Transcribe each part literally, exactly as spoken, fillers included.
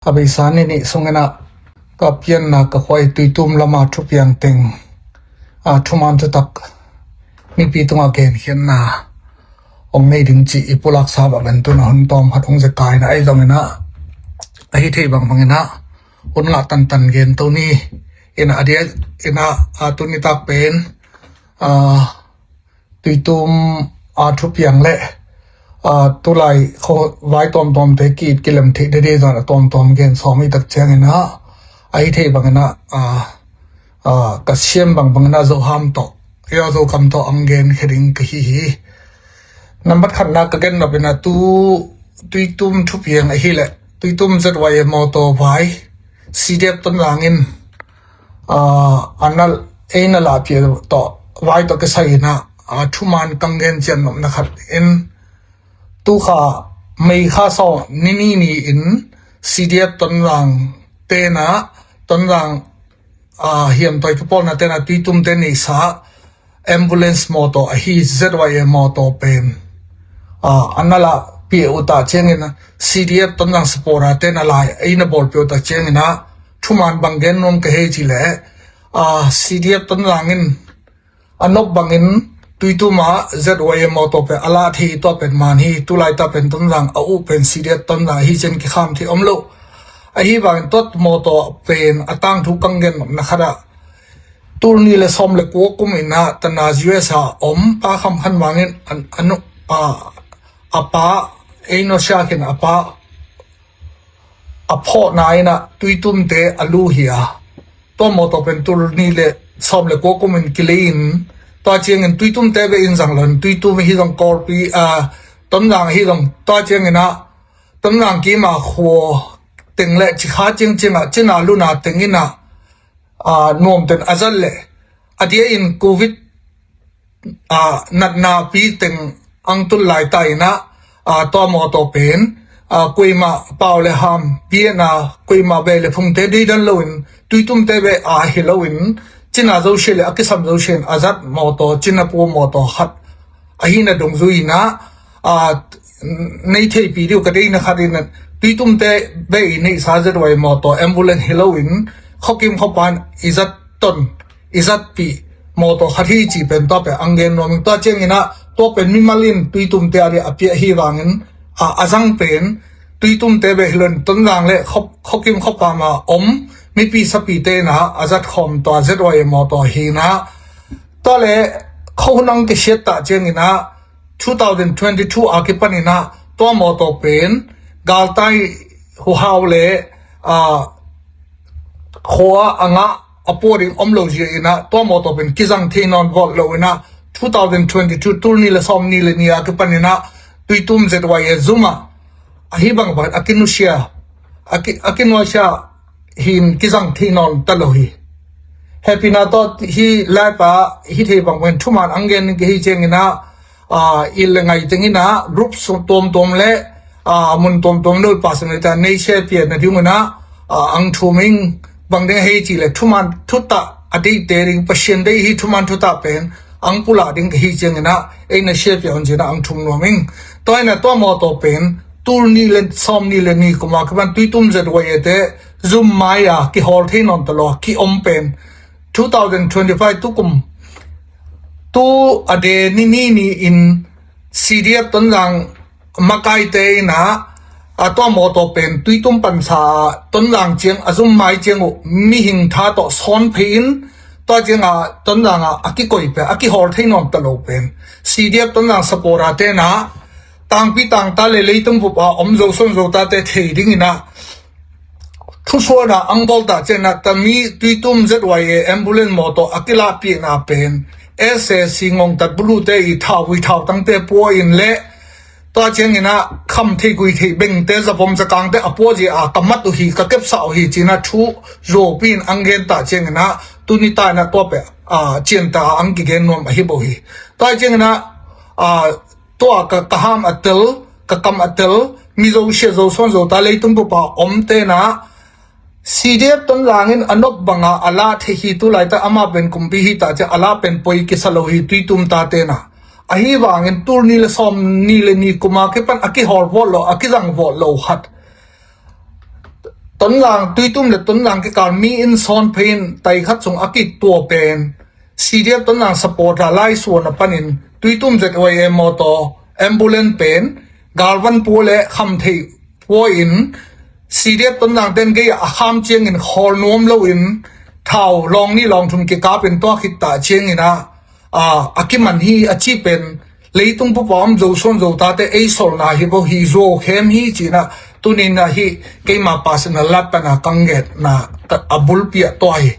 A beisa ni nih sungin ah ka pianna ka khua i Tuitum lama thupiang teng, a, thuman thutak mipi tungah genkhiatna hong nei ding cih i pulaksa bangin tun a hun tawm khat hong zekai na ahi zongin ah, ahi thei bangbangin ah hun ngah tantan gen to ni. In ah a dia in ah, a, tuni tak pen, a, Tuitum a thupiang le, a, tulai kho vai tuamtuamte ki-it kilem theih dede zong a tuamtuam gen sawm i tak ciangin ah, ahi thei bangin ah, a, a, ka siam bangbangin ah Zoham tawh, ia, Zokam tawh ang gen khe ding ka hi hi. Nambat khatna ka gen nop in ah tu Tuitum thupiang ahi le Tuitum Z Y A mawtaw vai C D F Tonzang in, a, a na, ei na lahpih tawh vai tawh kisai in ah, a, thuman kang gen cian nopna khat in, tu kha May kha sawm ni ni ni in C D F Tonzang ten ah, Tonzang, a, hiamtawi ka pawlna ten ah Tuitum ten neihsa ambulance mawtaw ahi Z Y A mawtaw pen, a, a na lahpih uh tak ciangin ah, C D F Tonzang supporter ten ah lai ei na bawlpih uh tak ciangin ah, thuman bang gen nuam ka hei cih leh, a, C D F Tonzang in a nop bangin Tuitum ah Z Y A mawtaw pen a lah thei, tua pen man hi. Tulai ta pen Tonzang a uh pen C D F Tonzang ahi ciang kikham thei om lo. Ahi vangin tua mawtaw pen a tangthu kang gen nopna khat ah, tul nih le sawm le kua kum in ah Tanna U S A om Pa Kham Khan Vang in a, a nu, a, a pa, ei nusia khin a pa a phawkna in ah Tuitumte a lu hi a, tua mawtaw pen tul nih le sawm le kua kum in kilei in, tua ciangin Tuitumte bek in zang lo in, Tuitum hi zong Kawlpi, a, Tonzang hi zong, tua ciangin ah Tonzang kim a khua teng le Cikha ciangciang ah cina luna teng in ah, a, nuamten a zat le, a dia in Covid, a, natna pi teng ang tun lai ta in ah, a, tua mawtaw pen, a, kuima pau le ham pi in ah, kuima bei le phungte deidan lo in, Tuitumte bek a hi lo in, cina zosia le a kisam zosia in a zat mawtaw, cina pua mawtaw khat ahi na dungzui in ah, a, nei theihpih dih uh ka deihna khat in ah, Tuitumte bek i neihsa Z Y A mawtaw ambulance hi lo in, khuakim khuapa in i zat ton, i zatpih mawtaw khat hi cih pen tua pen ang gen nuam ing. Tua ciangin ah tua pen mimal in Tuitumte a dia a piah hi vangin, a, a zang pen Tuitumte bek hi lo in Tonzang le khuakim khuapa ma om mipi sapite in ah a zat khawm tua Z Y A mawtaw hi in ah, tua le khuahun ang kisiat tak ciangin ah two thousand twenty-two a kipan in ah tua mawtaw pen galtai huhau le, a, khua a ngah a pua ding om lo zia in ah tua mawtaw pen kizang thei nawn vawt lo in ah two thousand twenty-two tul nih le sawm nih le nih a kipan in ah Tuitum Z Y A zum ah ahi bangbang a kinusia, a ki, a kinuasia hi in kizang thei nawn ta lo hi. Hehpihna tawh hi laipa hi thei bangbang thuman ang gen ka hi ciangin ah, a, i le ngai teng in ah group tuamtuam le, a, mun tuamtuam lo i pastor in ah nei share piak na ding un ah, a, ang thum ing. Bang ding a hei cih le thuman thutak a deihte ding Pasian deih hi thuman thutak pen ang pulak ding ka hi ciangin ah ei na share piak un ci in ah ang thum nuam ing. Tua in ah tua mawtaw pen tul nih le sawm nih le nih kum a kipan Tuitum Z Y A te zum mai a kihawl thei nawn ta lo a ki om pen two thousand twenty-five tukum tu a de ni ni ni in C D F Tonzang makaite in ah, a, tua mawtaw pen Tuitum pansa ah Tonzang ciang a zum mai ciang uh mihing tha tawh sawn phei in, tua ciang ah Tonzang ah a kikoih pen a kihawl thei nawn ta lo pen C D F Tonzang supporter te in ah tangpi tangta le leitung bup a om Zo suan Zo tate thei ding in ah thusuan a ang bawl tak ciangin ah tami Tuitum Z Y A ambulance mawtaw a kilahpihna pen S A C ngongtat bulute i thauvui thautangte pua in le, tua ciangin ah kham thei gui thei bengte zavom zakangte a pua zia a ka mat uh hi, ka kepsa uh hi ci in ah thu zuaupi in ang gen tak ciangin ah tuni ta in ah tua pen, a, cianta a ang kigen nuam ahi bo hi. Tua ciangin ah, a, tua ka, ka ham a tel, ka kam a tel Mizo sia Zo suan Zo ta leitung bup a omte in ah C D F Tonzang in a nop banga a lah thei hi. Tulai ta amah pen kumpi hi tak ciang a lah pen poi kisa lo hi Tuitum tate in ah. Ahi vangin tul nih le sawm nih le nih kum a kipan a kihawl vawt lo, a kizang vawt lo khat Tonzang, Tuitum le Tonzang kikal mi inn sawn phei in tai khat sung a kituah pen C D F Tonzang supporter laisuahna panin Tuitum Z Y A mawtaw ambulance pen galvan pua le khamtheih pua in C D F Tonzang ten gei a kham ciangin khawl nuam loin thau lawng nih lawng thum kikapin tua khit ta ciangin ah, a kiman hi a ci pen leitung pupa om Zosuan Zotate ei solna hi bo hi, zuau khem hi cinah tuninah hi keima pasina lat pana kang ngetna a bulpi ah tua hi.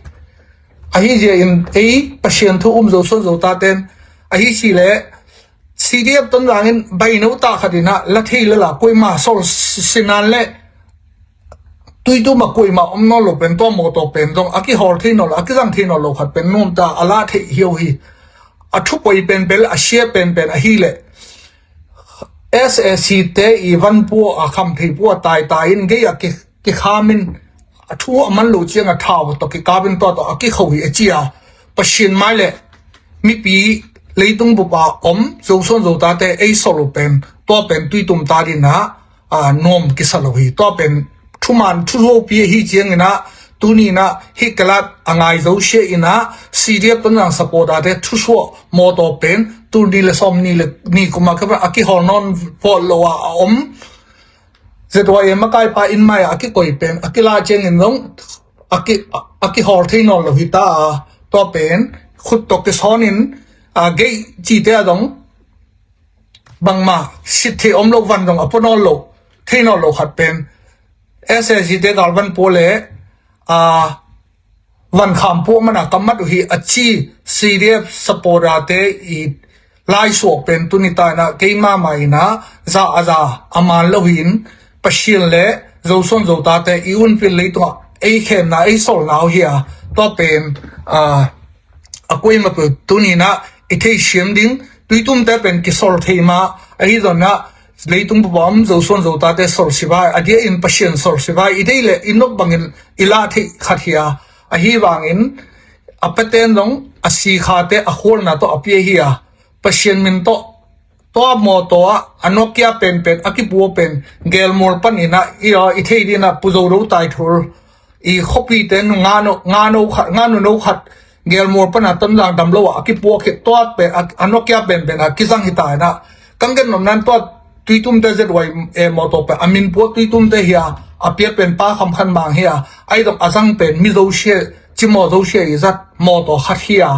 Ahi zia in ei Pasian thu um Zosuan Zotaten ahi si le C D F Tonzang in baino ta khatinah la thei lala kuima sol sinan le Tuitum a kuima om nawn lo pen tua mawtaw pen zong a kihawl thei nawn lo, a kizang thei nawn lo khat pen nuamta a la theih hiau hi. A thupoi penpen le a sia penpen ahileh S A C te i van pua a khamthei pua taitai in gei a kikhamin a thu a man lo ciang a thau tawh kikapin tua tawh a kikho hi a cia. Pasian mai le mipi leitung bupa om Zosuan Zotate ei solo pen tua pen Tuitum ta dinah a nuam kisa lo hi. Tua pen thuman thuzuaupi ahi cianginah tuninah hi kalat a ngai zosia inah C D F Tonzang supporter te thusuah mawtaw pen tuni le sawm ni le ni kuma ka a kihawl nawn pawt lo a a om Z Y A makaipa in mai a kikoi pen a kila ciangin zong a ki a kihawl thei nawn lo hi ta a tua pen khut tawh kisawnin a gei cite a zong bangmah sit thei om lo van zong a pua nawn lo thei nawn lo khat pen S A C te galvan pua le a van kham pua mana ka mat uh hi a ci C D F supporter te i laisuak pen tuni ta inah keima mah inah za a za a man lo hin Pasian le Zosuan Zotate i unpil leitungah ei khemna ei solna uh hi a tua pen a a kuima pu tuninah i theisiam ding Tuitumte pen kisol thei mah ahi zonna leitung bupa om Zosuan Zotate sol sivai a dia in Pasian sol sivai i dei le i nok bangin i lah theih khat hi a ahi vangin a paten zong a sikhate a khualna tawh a pia hi a Pasian min tawh tua mawtaw ah a Nokia penpen a kipua pen gelmual paninah i thei dinah puzo do tai thul i khuapite nu ngano khat ngano no khat gelmual pana Tonzang damlo ah a kipuak hi tuat pen a Nokia penpen a kizang hi ta inah kang gen nomnan tuat Tuitumte Z Y A mawtaw pen a min puak Tuitumte hi a a pia pen pa kham khan mang hi a ai dong a zang pen mi zosia cimaw zosia i zat mawtaw khat hi a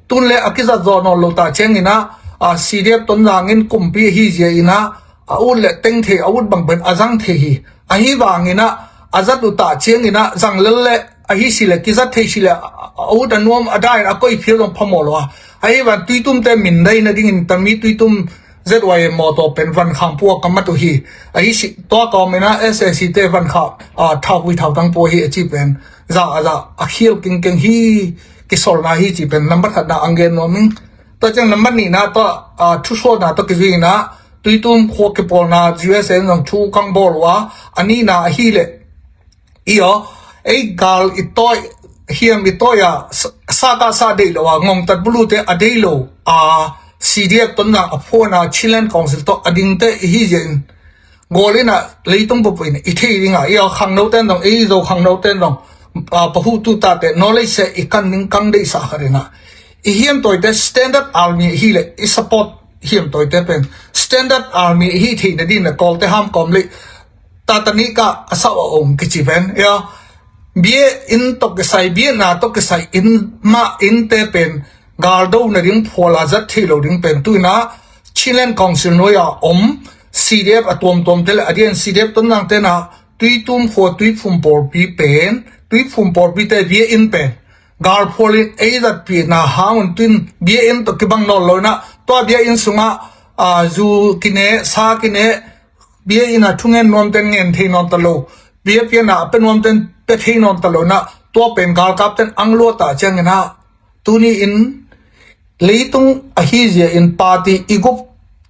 tun le a kizat zaw nawn lo ta cianginah a C D F Tonzang in kumpi ahi zia inah a ut le teng thei a ut bangpen a zang thei hi ahi vanginah a zat uh ta cianginah zang lel le ahi si le kizat thei si le a ut a nuam a dain a koi phial zong phamawh lo a ahi van Tuitumte min dai nadingin tami Tuitum Z Y A mawtaw pen van kham pua ka mat uh hi ahi si tua ka om inah S A C te van kha a thaupui thautang pua hi a ci pen za a za a khial kingkeng hi kisolna hi ci pen nambat khatna ang gen nuam ing. Tua ciang nambat nihna tua a thusuahna tua kizui inah Tuitum khua kipawlna U S A in zong thu kang bawl uh a a nihna ahileh i aw ei gal i tawi hiam i tawi a sa ka sa deih lo a ngongtat bulute a dei lo a C D F Tonzang a phuana Chinland Council tawh a dingte i hi zia in Gawl inah leitung bup in i thei dingah i a khangno ten dong ei zo khangno ten dong pahutu tate nawlei se i kan ding kang deihsah khat inah i hiamtawite standard army hi le i support hiamtawite pen standard army hi theihna ding le Kawlte hamkawm le Tatanika a sau a om kici pen ia bia in tawh kisai bia na tawh kisai in mah innte pen galdo nading phual a zat thei lo ding pen tuinah Chinland Council nuai a om C D F a tuamtuamte le a dian C D F Tonzang tenah Tuitum khua Tuiphum pawlpi pen Tuiphum pawlpite bia in pen galphual in ei zatpihna hangun tuin bia in tawh kibang nawn lo inah tua bia in sungah zu kine sa kine bia in a thungen nuamten ngen thei nawn ta lo bia piana a pe nuamten pe thei nawn ta lo inah tua pen galkapten ang luatah cianginah tuni in leitung ahi zia in party i gup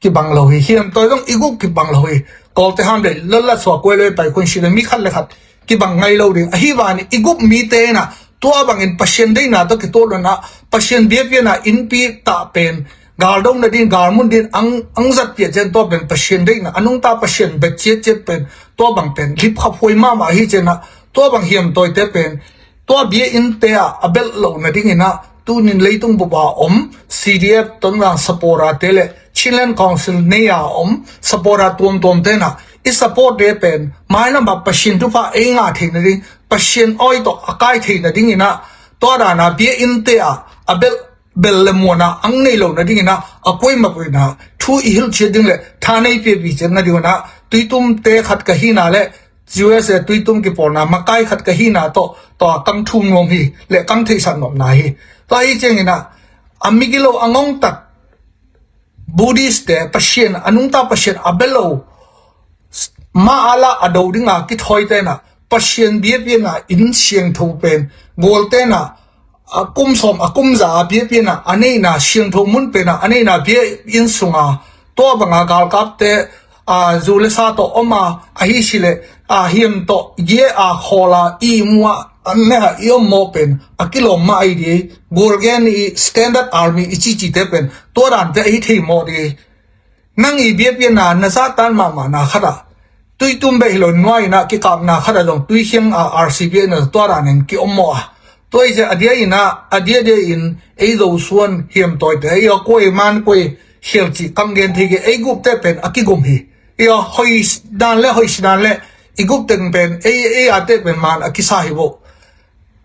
kibang lo hi hiam tawi zong i gup kibang lo hi Kawlte ham le lalla sua kuai lo i pai kun si le mi khat le khat kibang ngai lo ding ahi vani i gup mite inah tua bangin Pasian deina tawh kituak lo inah Pasian biapiana innpi tah pen galdo nadin galmun din ang zatpiah cian tua pen Pasian deina a nungta Pasian bet ciatciat pen tua bang pen lipkhaphuai mahmah ahi cianah Tua bang hiam tawite pen tua bia innte ah a belh loh nadingin ah tunin leitung bup a om C D F Tonzang supporter te le Chinland Council nei a om supporter tuamtuam tenah i support te pen mailam ah Pasian thupha ei ngah theih nading, Pasian awi tawh a kai theih nadingin ah tua dana bia innte ah a belh bel le muanna ang nei lo nadingin ah a kuaima puina thu i hilh ciat ding le tha nei piapi ciat nadingin ah Tuitum te khat ka hina le U S A Tuitum kipawlna makai khat ka hina tawh tua kang thum nuam hi le kang theihsak nuamna hi. Tua hi ciangin ah a migilo a ngongtak Buddhist te Pasian a nungta Pasian a bia lo ma ala a do dinga kithawi tenah Pasian biapiana inn siangtho pen gual tenah a kum sawm a kum za a biapiana a neina siangtho mun pena a neina bia inn sunga tua banga galkapte a zu le sa tawh om a ahi si le a hiam tawh gie a khawla i mua an neha i om maw pen a kilawm ma ahi di gual gen i standard army i cicite pen tua dante ahi thei maw di. Nang i biapiana na zahtan mahmahna khatah Tuitum beh hi lo nuaina kikapna khatah zong Tuikhiang a R C B na tua danin ki om maw a. Tua i zia a dia ina a dia dia in ei Zosuan hiamtawite ei aw kuai man kuai hial cih kang gen thei ke ei gupte pen a kigum hi. I aw hoi dan le hoi sinan le i gupte pen ei ei ate pen man a kisa hi bo.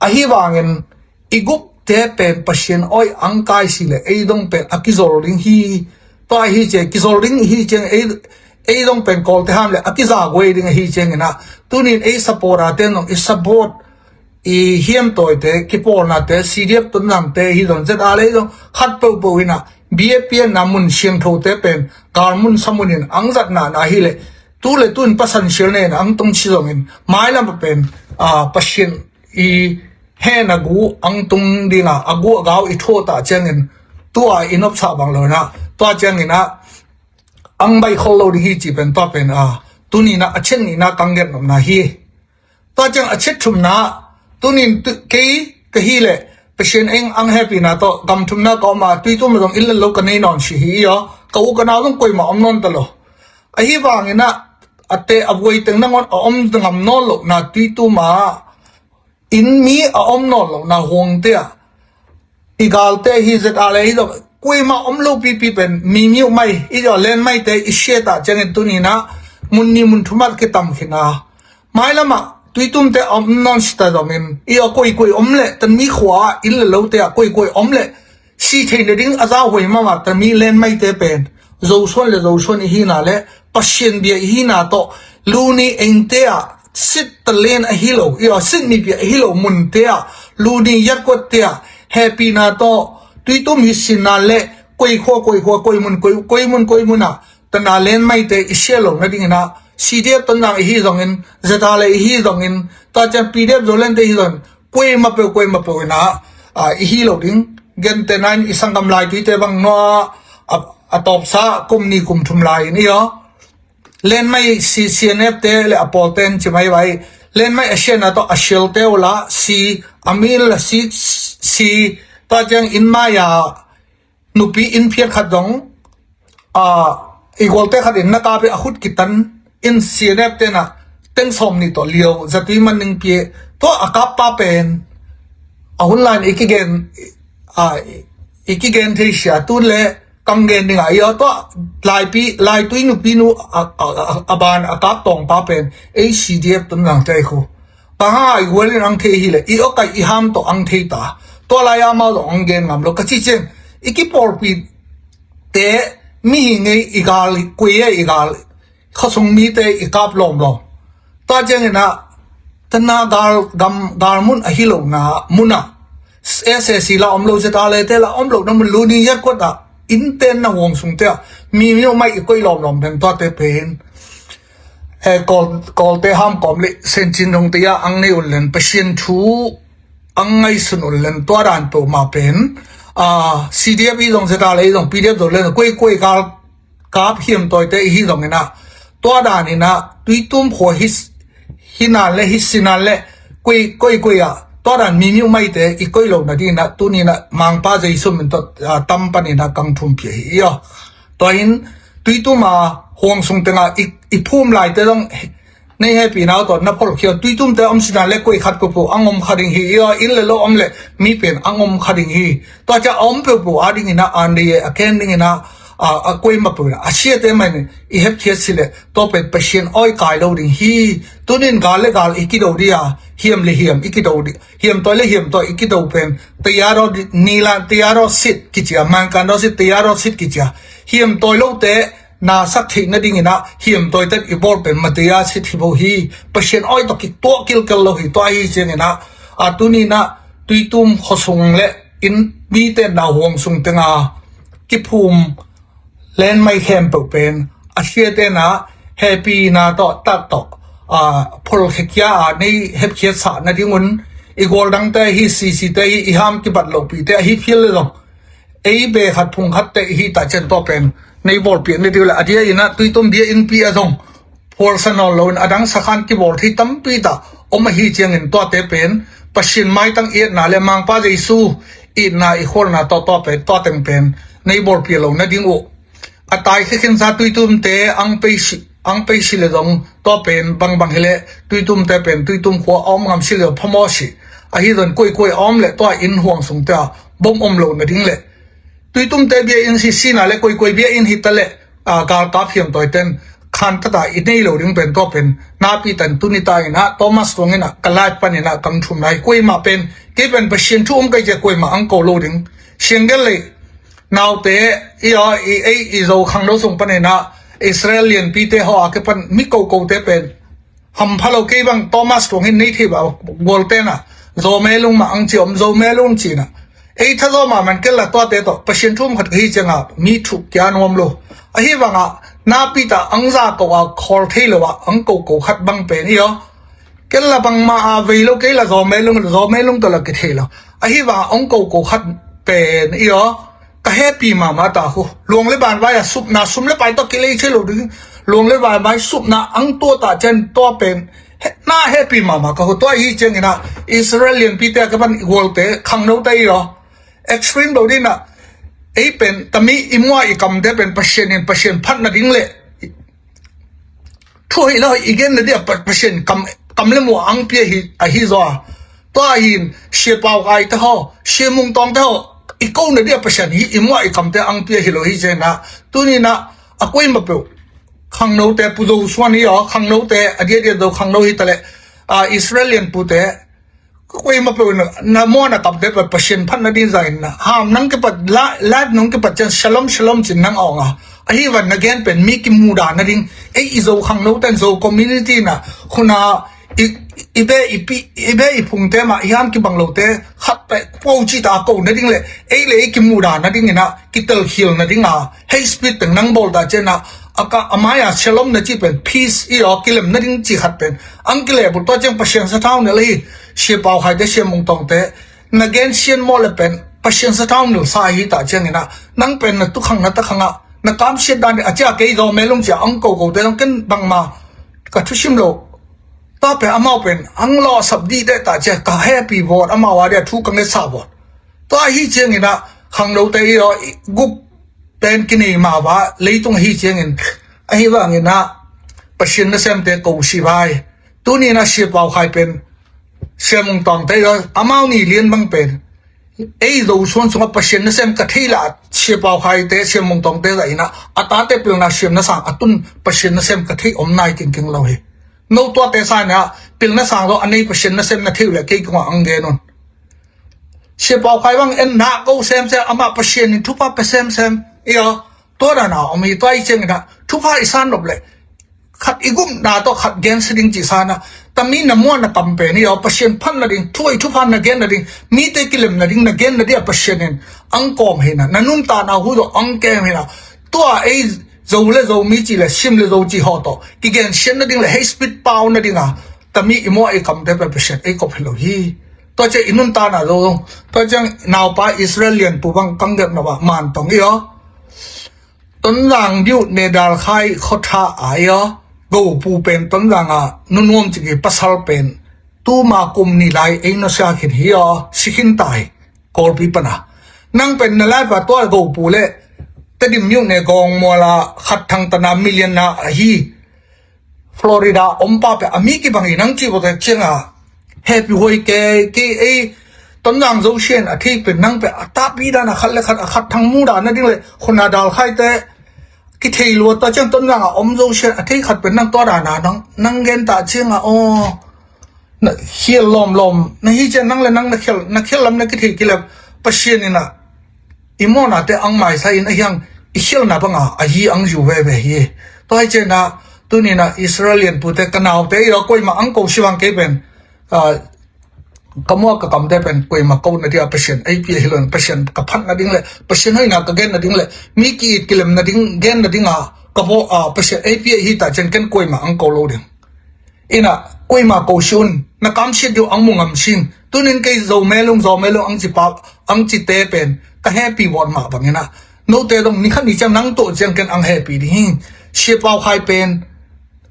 Ahi vangin i gupte pen Pasian awi ang kai si le ei dong pen a kizol ding hi. Tua hi cia kizol ding hi ciang ei ei dong pen kawlte ham le a kiza guai ding ahi ciangin ah tunin ei supporter te nong i support i hiamtawite kipawlnate C D F Tonzangte hi zong Z R le ei dong khat peuhpeuh inah biapianna mun siangthote pen kal mun samunin ang zatna na hi le tu le tun pasan sial nen ang tong si zongin mailam a pen a Pasian i hen a gu ang tung dinga a gu a gau i thuah ta ciangin tua i nopsa bang lo na tua ciangin ah ang bai khol lo ding hi ci pen tua pen a tunin ah a chin ni na kang gen nopna hi. Tua ciang a chet thumna tunin kei ka hi le Pasian eng ang hepina tawh gam thumna ka om a Tuitum zong inn le lo ka nei nawn si hi i aw ka u ka nau zong koima om nawn ta lo. Ahi vangin ah a te a vuai teng nangawn a om ngam nawn lohna Tuitum ah inn mi a om nawn lohna huangte ah i galte hi Z R le hi zong kuima om lo pipi pen mi miuh mai i zong len maite i siat ah ciangin tunin ah mun ni mun thumat kitam khin a mailamah Tuitumte a om nawn sita zongin i a koikoi om le tan mi khua ah inn le lote ah koikoi om le si theina ding a zauhuai mama tan mi len maite pen Zosuan le Zosuan i hina le Pasian bia i hina tawh luni engte ah sit talen ahi lo i a sit mipi ahi lo munte ah luni yatkuatte ah hehpihna tawh Tuitum hi sinna le koikhua koikhua koimun koimun koimun ah tana len maite i sia lo nadingin ah C D F Tonzang i hi zongin Z R le i hi zongin tua cian P D F Zolandte i hi zongin kuaima peuh kuaima peuh inah i hi lo ding gente nain i sanggam laituite bang nua a tawpsa kum ni kum thum lai in i aw lenmai C N F te le a pawlte in ci mai vai lenmai a siana tawh a sialte uh la si a mil la si si tua ciang in mai a nupi in phiat khat zong a i gualte khat in na kap i a khut kitan in C N F tenah teng sawm nih tawh lio zatui man ning pia tua a kap pa pen a hun lai in i kigen a i kigen thei sia tun le kang gen ding a i aw tua laipi laitui nupi nu a ban a kap tawng pa pen ei C D F Tonzang te khu Ka ha i gualin ang thei hi le i awkai i ham tawh ang thei ta tua lai amau zong ang gen ngam lo ka ci ciang i kipawlpi te mihing ei i gal kuei ei i gal khawsung mite i kap lawmlawm tua ciangin ah tana gal gam gal mun ahi lo na munah S A C la om lo Z R le te la om lo na mun luni yatkuat ah innten na huang sungte ah mi miuh mai i koih lawmlawm den tuate pen Kawlte ham kawm le sencin dongte ah ang nei un len Pasian thu ang ngaihsun un len tua dan peuhmah pen C D F i zong Z R le i zong P D F zong le zong kuaikuai kal kap hiam tawite i hi zong inah tua dan inah Tuitum khua hi nan le hi sinan le kuaikuai ah tua dan mi miuh maite i koih lo nading inah tuni inah Mangpa Jesu min tawh tam pan inah kang thum phia hi i aw. Tua in Tuitum a huang sung tengah i phum laite zong Nei hehpihna uh tawh na pholkhia uh, Tuitumte a om sina le koi khat peuhpeuh a ngom kha ding hi. Ia inn le lo om le mi pen a ngom kha ding hi. Tua ciah a om peuhpeuh a dingin ah, a nei a ken dingin ah, a, a kuamah peuh in ah a siate mah in i hepkhiat si le tua pen Pasian awi kai lo ding hi. Tunin gal le gal i kido dih a, hiam le hiam i kido dih, hiam tawi le hiam tawi i kido pen tayar aw dih, nilan tayar aw sit kici a, mankan aw sit, tayar aw sit kici a, hiam tawi lote na sak theih nadingin ah hiam tawi ten i bawl pen mataya sit hi bo hi. Pasian awi tawh kituah kilkel lo hi. Tua ahi ciangin ah, a tunin ah Tuitum khuasung le inn mite na huang sung tenga kiphum lenmai khempeuh pen a siate na hehpihna tawh tat tawh, a, pholkhia a nei hepkhiat sah nadingun i gual dangte hi, sisite hi, i ham kibat lohpihte ahi phial le zong ei be khat phung khatte i hi ta cian tua pen nei bawlpiak ni diu le a dia in ah Tuitum bia innpi a zong phualsa nawn loin a dang sakhan kibawl thei tampi ta om ahi ciangin tuate pen Pasian maitang i etna le Mangpa Jesu itna i khualna tawh tua pen, tua teng pen nei bawlpiak lo nading uh. A tai khekhinsa Tuitumte ang pei si, ang pei si le zong tua pen bangbang hi le Tuitumte pen Tuitum khua a om ngam si le zong phamaw si. Ahi zon kuaikua a om le tua inn huang sungte a bom om lo nading le Tuitumte bia inn hi sina le kuaikua bia inn hi ta le, a, galkap hiam tawi ten khan tata i nei lo ding pen tua pen napi tan tuni ta in ah Thomas Tuang in ah ka live pan in ah kam thum nai kuaimah pen kei pen Pasian thu um kai cia kuaimah ang ko lo ding. Siang gel lei naute i aw i ei i zo khangno sung pan in ah Israel lianpite haw a ke pan mi kokote pen hampha lo kei bang Thomas Tuang hin nei thei ba gual ten ah Zome lung mah ang ci om Zome lung cina ei thazaw mah man kella tuate tawh Pasian thum khat ka hi cianga mi thuk kia nuam lo. Ahi banga napi ta ang za ko a khawl thei lo a ang koko khat bang pen i aw kella bangma a vei lo kei la Zome lung, Zome lung tawh la kithei lo. Ahi banga ang koko khat pen i aw ka hehpih mahmah ta khu. Luang le banvai a supna sum le pai tawh kilei thei lo ding. Luang le banvai supna ang tua ta cian tua pen na hehpih mahmah ka khu. Tua ahi ciangin ah Israel lianpite a ka pan i gualte khangnote i aw extreme lo ding ah ei pen tami i mua i kamte pen Pasian in Pasian phat nading le thu hi lo i gen nading a Pasian kam, kam le mua ang pia hi ahi zaw a. Tua hin Sia Pau Khai te haw, Sia Mung Tawng te haw i ko nading a Pasian hi i mua i kamte ang pia hi lo hi ciangin ah tunin ah a kuaimah peuh khangnote Pu Zo Suan hi aw, khangnote a diadia zo khangno hi ta le, a, Israel lianpute kuaimah peuh na, na mua na kamte peuh Pasian phat nading zangin na ham nang kipat la, live nung kipat cian shalom shalom cin nang awng a. Ahi van na gen pen mi kimuda nading ei i zo khangno ten zo community na khuna i, i be i pi, i be i phungte mah i ham kibang lote khat peuh po ci ta ko nading le ei le ei kimuda nadingin ah kitelkhial nading a hate speech teng nang bawl ta cian ah a ka a mai a shalom na ci pen peace i aw kilem nading ci khat pen ang kileh bul tua ciang Pasian sathau nel hi. Sia Pau Khai te Sia Mung Tawng te na gen sian maw le pen Pasian sathau nel sa hi ta ciangin ah nang pen na tukhang na takhang ah na kamsiat dan a cia kei Zome lung cia ang koko te zong ken bangma ka thusim lo. Tua pen amau pen ang lawh sap dih deh ta cia ka hehpih vawt amau a dia thu ka ngetsa vawt. Tua ahi ciangin ah khangnote i aw i gup pen kinei mah va leitung ahi ciangin ahi vangin ah Pasian nasemte ko si vai. Tunin ah Sia Pau Khai pen Sia Mung Tawng te i aw amau ni lian bang pen ei Zo Suan sungah Pasian nasem ka thei lah Sia Pau Khai te Sia Mung Tawng te zah in ah a tate pilna siam na sang a tun Pasian nasem ka thei om nai kingking lo hi. No tuate sa in ah pilna sang lo a nei Pasian nasem na thei uh le kei kungah ang gen un. Sia Pau Khai bang en na ko semsem amah Pasian in thupha pe semsem i aw tua dan a om hi. Tua i ciangin ah thupha i san nop le khat i gupna tawh khat gensia ding cih san ah tami na mua na kam pen i aw Pasian phat nading thu i thupha na gen nading mite kilem nading na gen nading a Pasian in ang kawm hi na na nuntakna hu tawh ang kem hi na tua ei Zo le Zomi cih le Sim le Zo cih haw tawh kigensiat nading le hate speech pau nading a tami i mua i kamte pen Pasian ei kop hi lo hi. Tua ciang i nuntakna zo zong tua ciang naupa Israel lianpu bang kang gep na bah Man Tawng i aw Tonzang diu ne dal khai khotha ai aw. Gopu pen Tonzang a nunuam ciki pasal pen tuma kum ni lai ei nusia khin hi aw si khin tai. Kawlpi pana nang pen na lai va tua gopu le Tedim miu ne gawng muala khat thang tana million na ahi. Florida om pa pen a mi kibang hi nang ci bawk tek cianga, happy huai kei kei ei. Tonzang Zo Sian a thei pen nang pen a tahpi dan a khat le khat a khat thang mu dan na ding le khuna dal khaite kithei luat ta ciang Tonzang a om Zo Sian a thei khat pen nang tua dan a nang nang gen ta cianga aw. Na khial lawmlawm na hi cian nang le nang na khial na khial lam na kithei kilep Pasian ina i mawhnate ang maisa in a hiang i khialna banga a hi ang ziu veve hi. Tua hi ciana tunina Israel lianpute ka naute i lo koima ang ko sivang kei pen, ah, ka muak ka kamte pen koima ko na dia Pasian ei pia hi lo in Pasian ka phat na ding le Pasian hoina ka gen na ding le mi ki it kilem na ding gen na dinga ka bo a Pasian ei pia hi ta cian ken koima ang ko lo ding. Ina koima ko si un na kamsiat diu ang mu ngam sing. Tunin kei Zo melung Zo melung ang ci pa ang ci te pen ka happy word mah bangina note dong ni khat ni ciang nang to ciang ken ang happy ding hi. Sia Pau Khai pen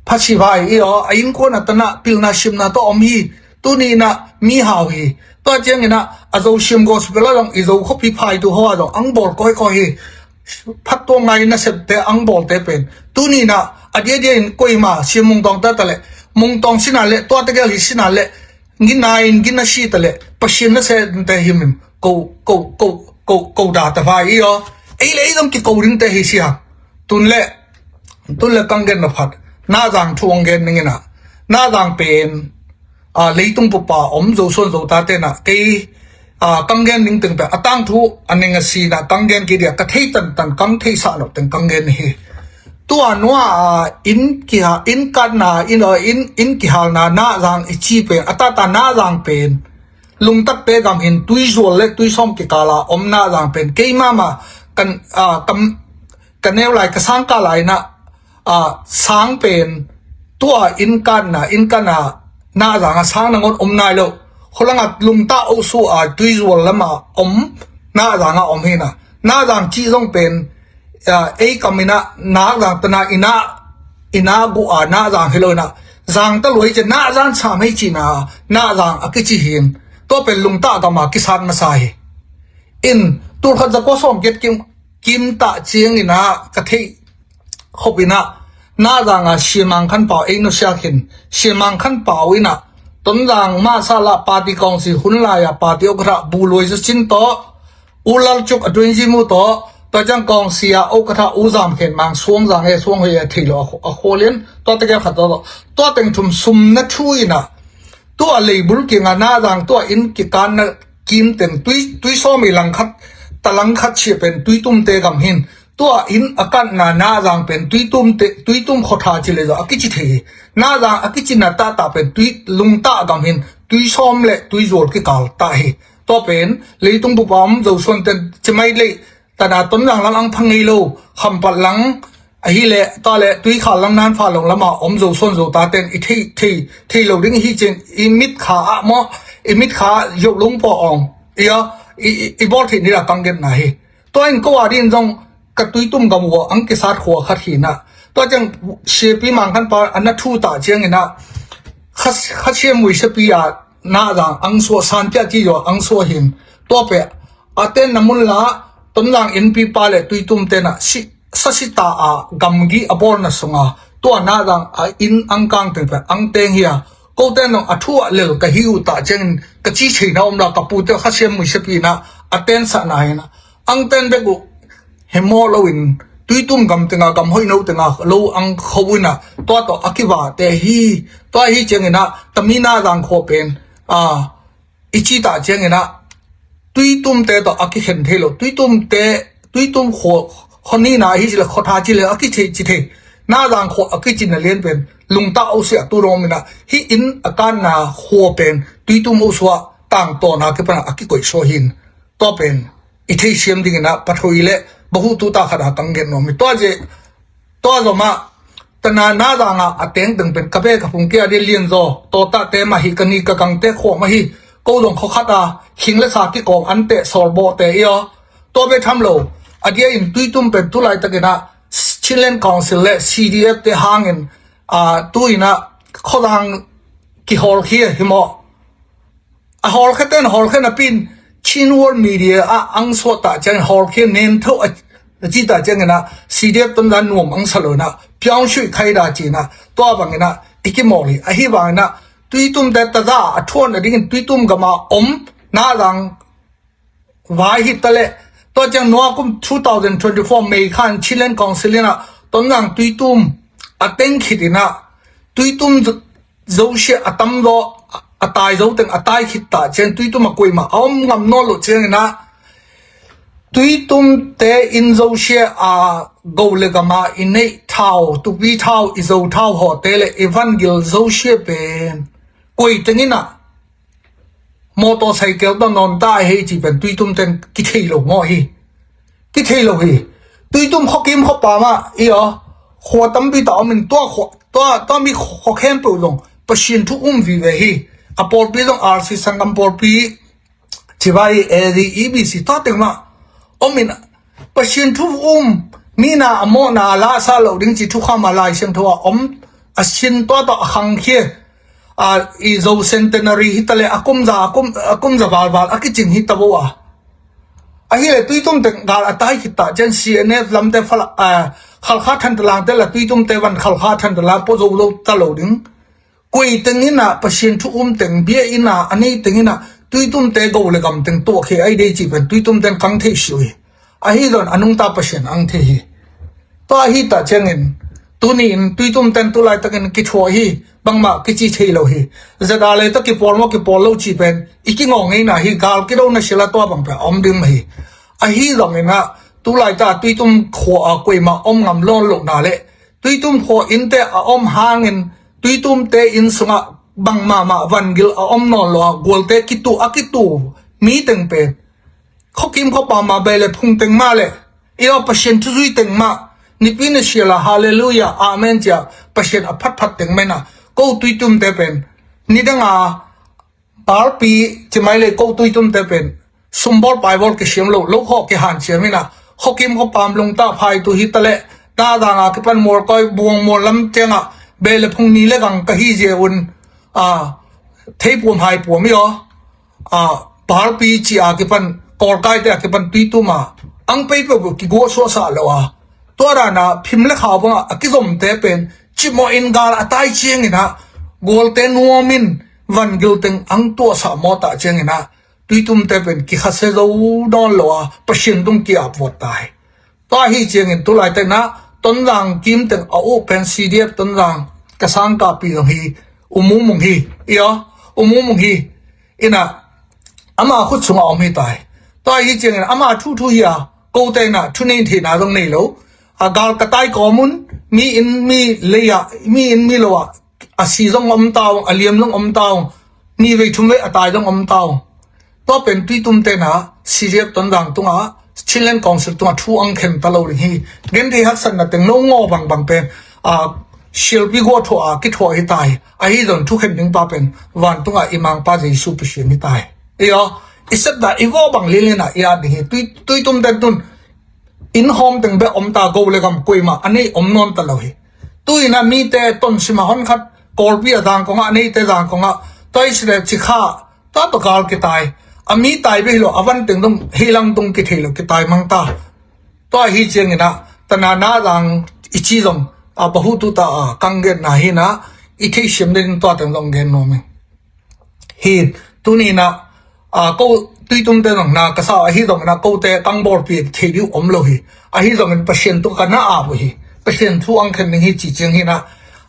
phasi vai i aw a innkuan a tana pilna simna to om hi. Tunina mi hau hi. Tua ciangina a Zo sim gospel a dong i Zo khop hi phai tu hoa dong ang bol koi koi hi. Phat tua ngai nasepte ang bawlte pen tunina a diadia in koima sia Mungtawng ta tale Mungtawng sina le tua tegel hi sina le gina in gina si tale Pasian nasepte himim ko ko ko ko ko da ta vai i aw. Ei le ei dong ki ko dingte hi sia. Tun le tun le kang gen na phat Nazang thu ang gen ningina Nazang pen a leitung pupa om Zo Suan Zo ta tena kei a kang gen ning teng pen a tangthu a ning a sina kang gen ki dia ka thei tantan kang thei sa lo teng kang gen hi. Tua nua a in kiha in katna in a in in kihalna Nazang i ci pen a tata Nazang pen lungtakte gam hin tui zual le tui sawm kikala om Nazang pen keimama kan a kam ka neu lai ka sang ka lai na a sang pen tua in kanna in kanna Nazang a sang nangon om nai lo. Khulanga lungta osu a tui zual lama om Nazang a om hina Nazang ci zong pen a ei kamina Nazang tana ina ina gu a Nazang hi lo ina Zang ta luai ce Nazang sam hei cina Nazang a kici hin tua pen lungta gama kisat masa hi. In tulkhat za kua sawm kiat kim kim ta ciangina ka thei khop ina Nazanga Sia Mang Khan Pau ei nusia khin Sia Mang Khan Pau ina Tonzang masa la party kawngsi hun laia party okatha bu luai sa cin tawh u Lal Cuk a tuin zimu tawh tua ciang kawngsi a okatha u zam khen mang suang zang e suang hoi a thei lo a khualian tua tegel khat tawh tua teng thum sum na thu ina tua leibul kinga Nazang tua in kikan na kim teng tui tui sawm i langkhat ta langkhat sia pen tui tumte gam hin tua in a katna Nazang pen tui tumte tui tum khotha ci le zo a kici thei hi. Nazang a kici na ta ta pen tui lungta gam hin tui sawm le tui zual kikal ta hi. Tua pen leitung bupa om Zo Suan ten ci mai lei tana Tonzang lang ang phang ngei lo Khampat lang ahi le ta le Tuikhal lang nan fa long lama om Zo Suan Zo ta ten i thei thei thei lo ding hi cin i mit kha ah maw i mit kha yop lung pawh awng i a i i bawl thei ni la kang gen na hi. Tua in ko a din zong ka tuitum gam ua ang kisat khua khat hi na tua ciang siapi Mang Khan Pa a na thu ta ciangina kha kha siam ui siapi a Nazang ang suah san pia ci zua ang suah hin tua pe a ten na mun la Tonzang innpi pa le tuitum tena si sasita a gamgi a bawlna sunga tua Nazang a inn ang kang teng pe ang teng hi a ko ten zong a thu a lel ka hi uh ta ciangin ka ci theina om la ka pute kha siam ui siapi na a ten sahna hi na ang ten bek uh hemawh loin tuitum gam tenga gam hoih no tenga lo ang kho ina tua tawh a kivate hi. Tua hi ciangina tami Nazang khua pen a i ci ta ciangina tuitumte tawh a kikhen thei lo tuitumte tuitum khua khonina hi ci le khotha ci le a kici ci thei Nazang khua a kici na lian pen lungta osia tu lawm ina hi in a kanna khua pen tuitum osua tangtawna kipana a kikoih suah hin. Tua pen i theisiam dingina pathoi le bahu tuta khata kang gen nuam hi tua zia tua zoma tana Nazanga a tengteng pen ka be ka phung kia dia lianzaw tawtate mah hi ka ni ka kangte khuah mah hi. Ko zong khuakhata hing le sa kikawm ante sawlbawhte i aw tua be tham lo a dia in tuitum pen tulaitakina Chinland Council le C D F te hangin a tuina khuadang kihawlkhia hi maw? A hawlkhia ten hawlkhia napin Chin World Media ah ang suah ta ciangin hawlkhia nen tho a ci ta ciangina C D F Tonzang nuam ang sa lo na P Chiang Shui Khai Da ci-in ah tua bangin ah i kimawl hi. Ahi bangin ah Tuitumte taza a thuan a dingin Tuitum gam a om Nazang vai hi ta leh, tua ciang nua kum two thousand twenty-four May khan Chinland Council in ah Tonzang Tuitum a teng khit in ah Tuitum zo-, zosia a tam zaw, a tai zo teng a tai khit ta ciang Tuitum a kuamah a om ngam nawn loh ciangin ah Tuitumte in zosia a go le gam a i neih thau, tupi thau, i zo thau hawte le i vangil zosia pen koi teng in ah motorcycle tawh nawn ta a hei ci pen Tuitumte'n kithei lo mawh hi. Kithei lo hi. Tuitum khuakim khuapam ah i aw, khua tampi ta om in tua khua, tua, tua mi khua khempeuh zong Pasian thu um vive hi. A pawlpi zong R C sanggam pawlpi, Chibai, A D, E B C tua teng mah om in ah Pasian thu um, mi na a mawhna a lahsah loh ding ci thukham a Lai Siangtho a om, a sin tua tawh a khangkhia, a, i Zo Centenary hi ta leh a kumza, a kum, a kumza valval a kicing hi ta bo a. Ahi leh Tuitum teng gal a tai khit ta ciang C N F lamte fala, a, Khalkha Thantalangte la Tuitumte van Khalkha Thantalang pua zo lo ta lo ding. Koi teng in ah Pasian thu um teng, biakinn a a nei teng in ah Tuitumte go le gam teng tuah khia ahi dei ci pen Tuitumte'n kang thei si uh hi. Ahi zong a nungta Pasian ang thei hi. Tua ahi ta ciangin tuni in Tuitumte'n tu laitakin kithuah hi, bangmah kici thei lo hi. Zada le tawh kipawl maw kipawl lo ci pen i kingawng ngeina hi, gal kidona sila tua bang pen a om ding mah hi. Ahi zongin ah tu laita Tuitum khua a kuamah om ngam nawn lohna le Tuitum khua innte a om hangin Tuitumte inn sungah bang mahmah vangil a om nawn lo a, gualte kitu, a kitu mi teng pen khuakim khuapam a bei le phung teng mah le i aw Pasian thuzui teng mah nipi ni sial a halleluiah, amen ci a Pasian a phatphat teng mah in ah ko Tuitumte pen nidang a Barpi, Cimailei ko Tuitumte pen sumbawl paibawl kisiam lo, lo khawh kihanciam in ah khuakim khuapam lungtah phaitu hi ta leh Nazang a kipan Mualkoi, Buang, Mual lam ciangah bei le phung ni le gang ka hi zia un, a, theipuam haipuam i aw, a, Barpi ci a kipan Kawlkaite a kipan Tuitum a ang pei peuhpeuh kiguah suahsah lo a, tua dan a phim le khau bangah a kizomte pen cimawh in gal a tai ciangin ah gualte nuam in vangil teng ang tuahsah mawtah ciangin ah Tuitumte pen kikhasia zo nawn lo a Pasian tung ki-ap vuat ta hi. Tua ahi ciangin tu laitakin ah Tonzang kim teng a uh pen C D F Tonzang ka sangkahpih zong hi, U Mung Mung hi, i aw, U Mung Mung hi. In ah ama khut sungah om hi ta hi. Tua ahi ciangin ama thuthu hi a, kote in ah thunei theihna zong nei lo. A gal ka tai kawm un, mi inn mi lei ah, mi inn mi lo ah a si zong om ta ung, a liam zong om ta ung, ni vei thum vei a tai zong om ta ung. Tua pen Tuitumte'n ah C D F Tonzang tungah, Chinland Council tungah thu ang khen ta lo ding hi. Genthei haksatna teng lo ngaw bangbang pen, a, sialpi guah thuah a kithuah hi ta hi. Ahi zong thukhen ding pa pen vantungah i Mangpa Jesu Pasian hi ta hi. I aw, i sepna i vawh bang lianlian ah i at ding hi. Tui, Tuitumte'n tun inn hawm teng bek om ta, go le gam kuamah a nei om nawn ta lo hi. Tu-in ah mite tonsim a hon khat, Kawlpi a zangkong ah, a neite zangkong ah, tua i si le Cikha, tua tawh gal kitai. A mi tai bek hi lo, a van teng dong hi lang dong kithei lo, kitai mang ta. Tua ahi ciangin ah tana Nazang i ci zong a bahu tuta a kang genna hi in ah i theihsiam ding tua teng zong gen nuam ing. Hi, tuni in ah, a, ko Tuitumte zong na ka sa uh, ahi zongin ah kote kang bawlpi thei ding om lo hi. Ahi zongin Pasian tung ka na ap uh hi. Pasian thu ang khen ding hi ci ciang hi in ah,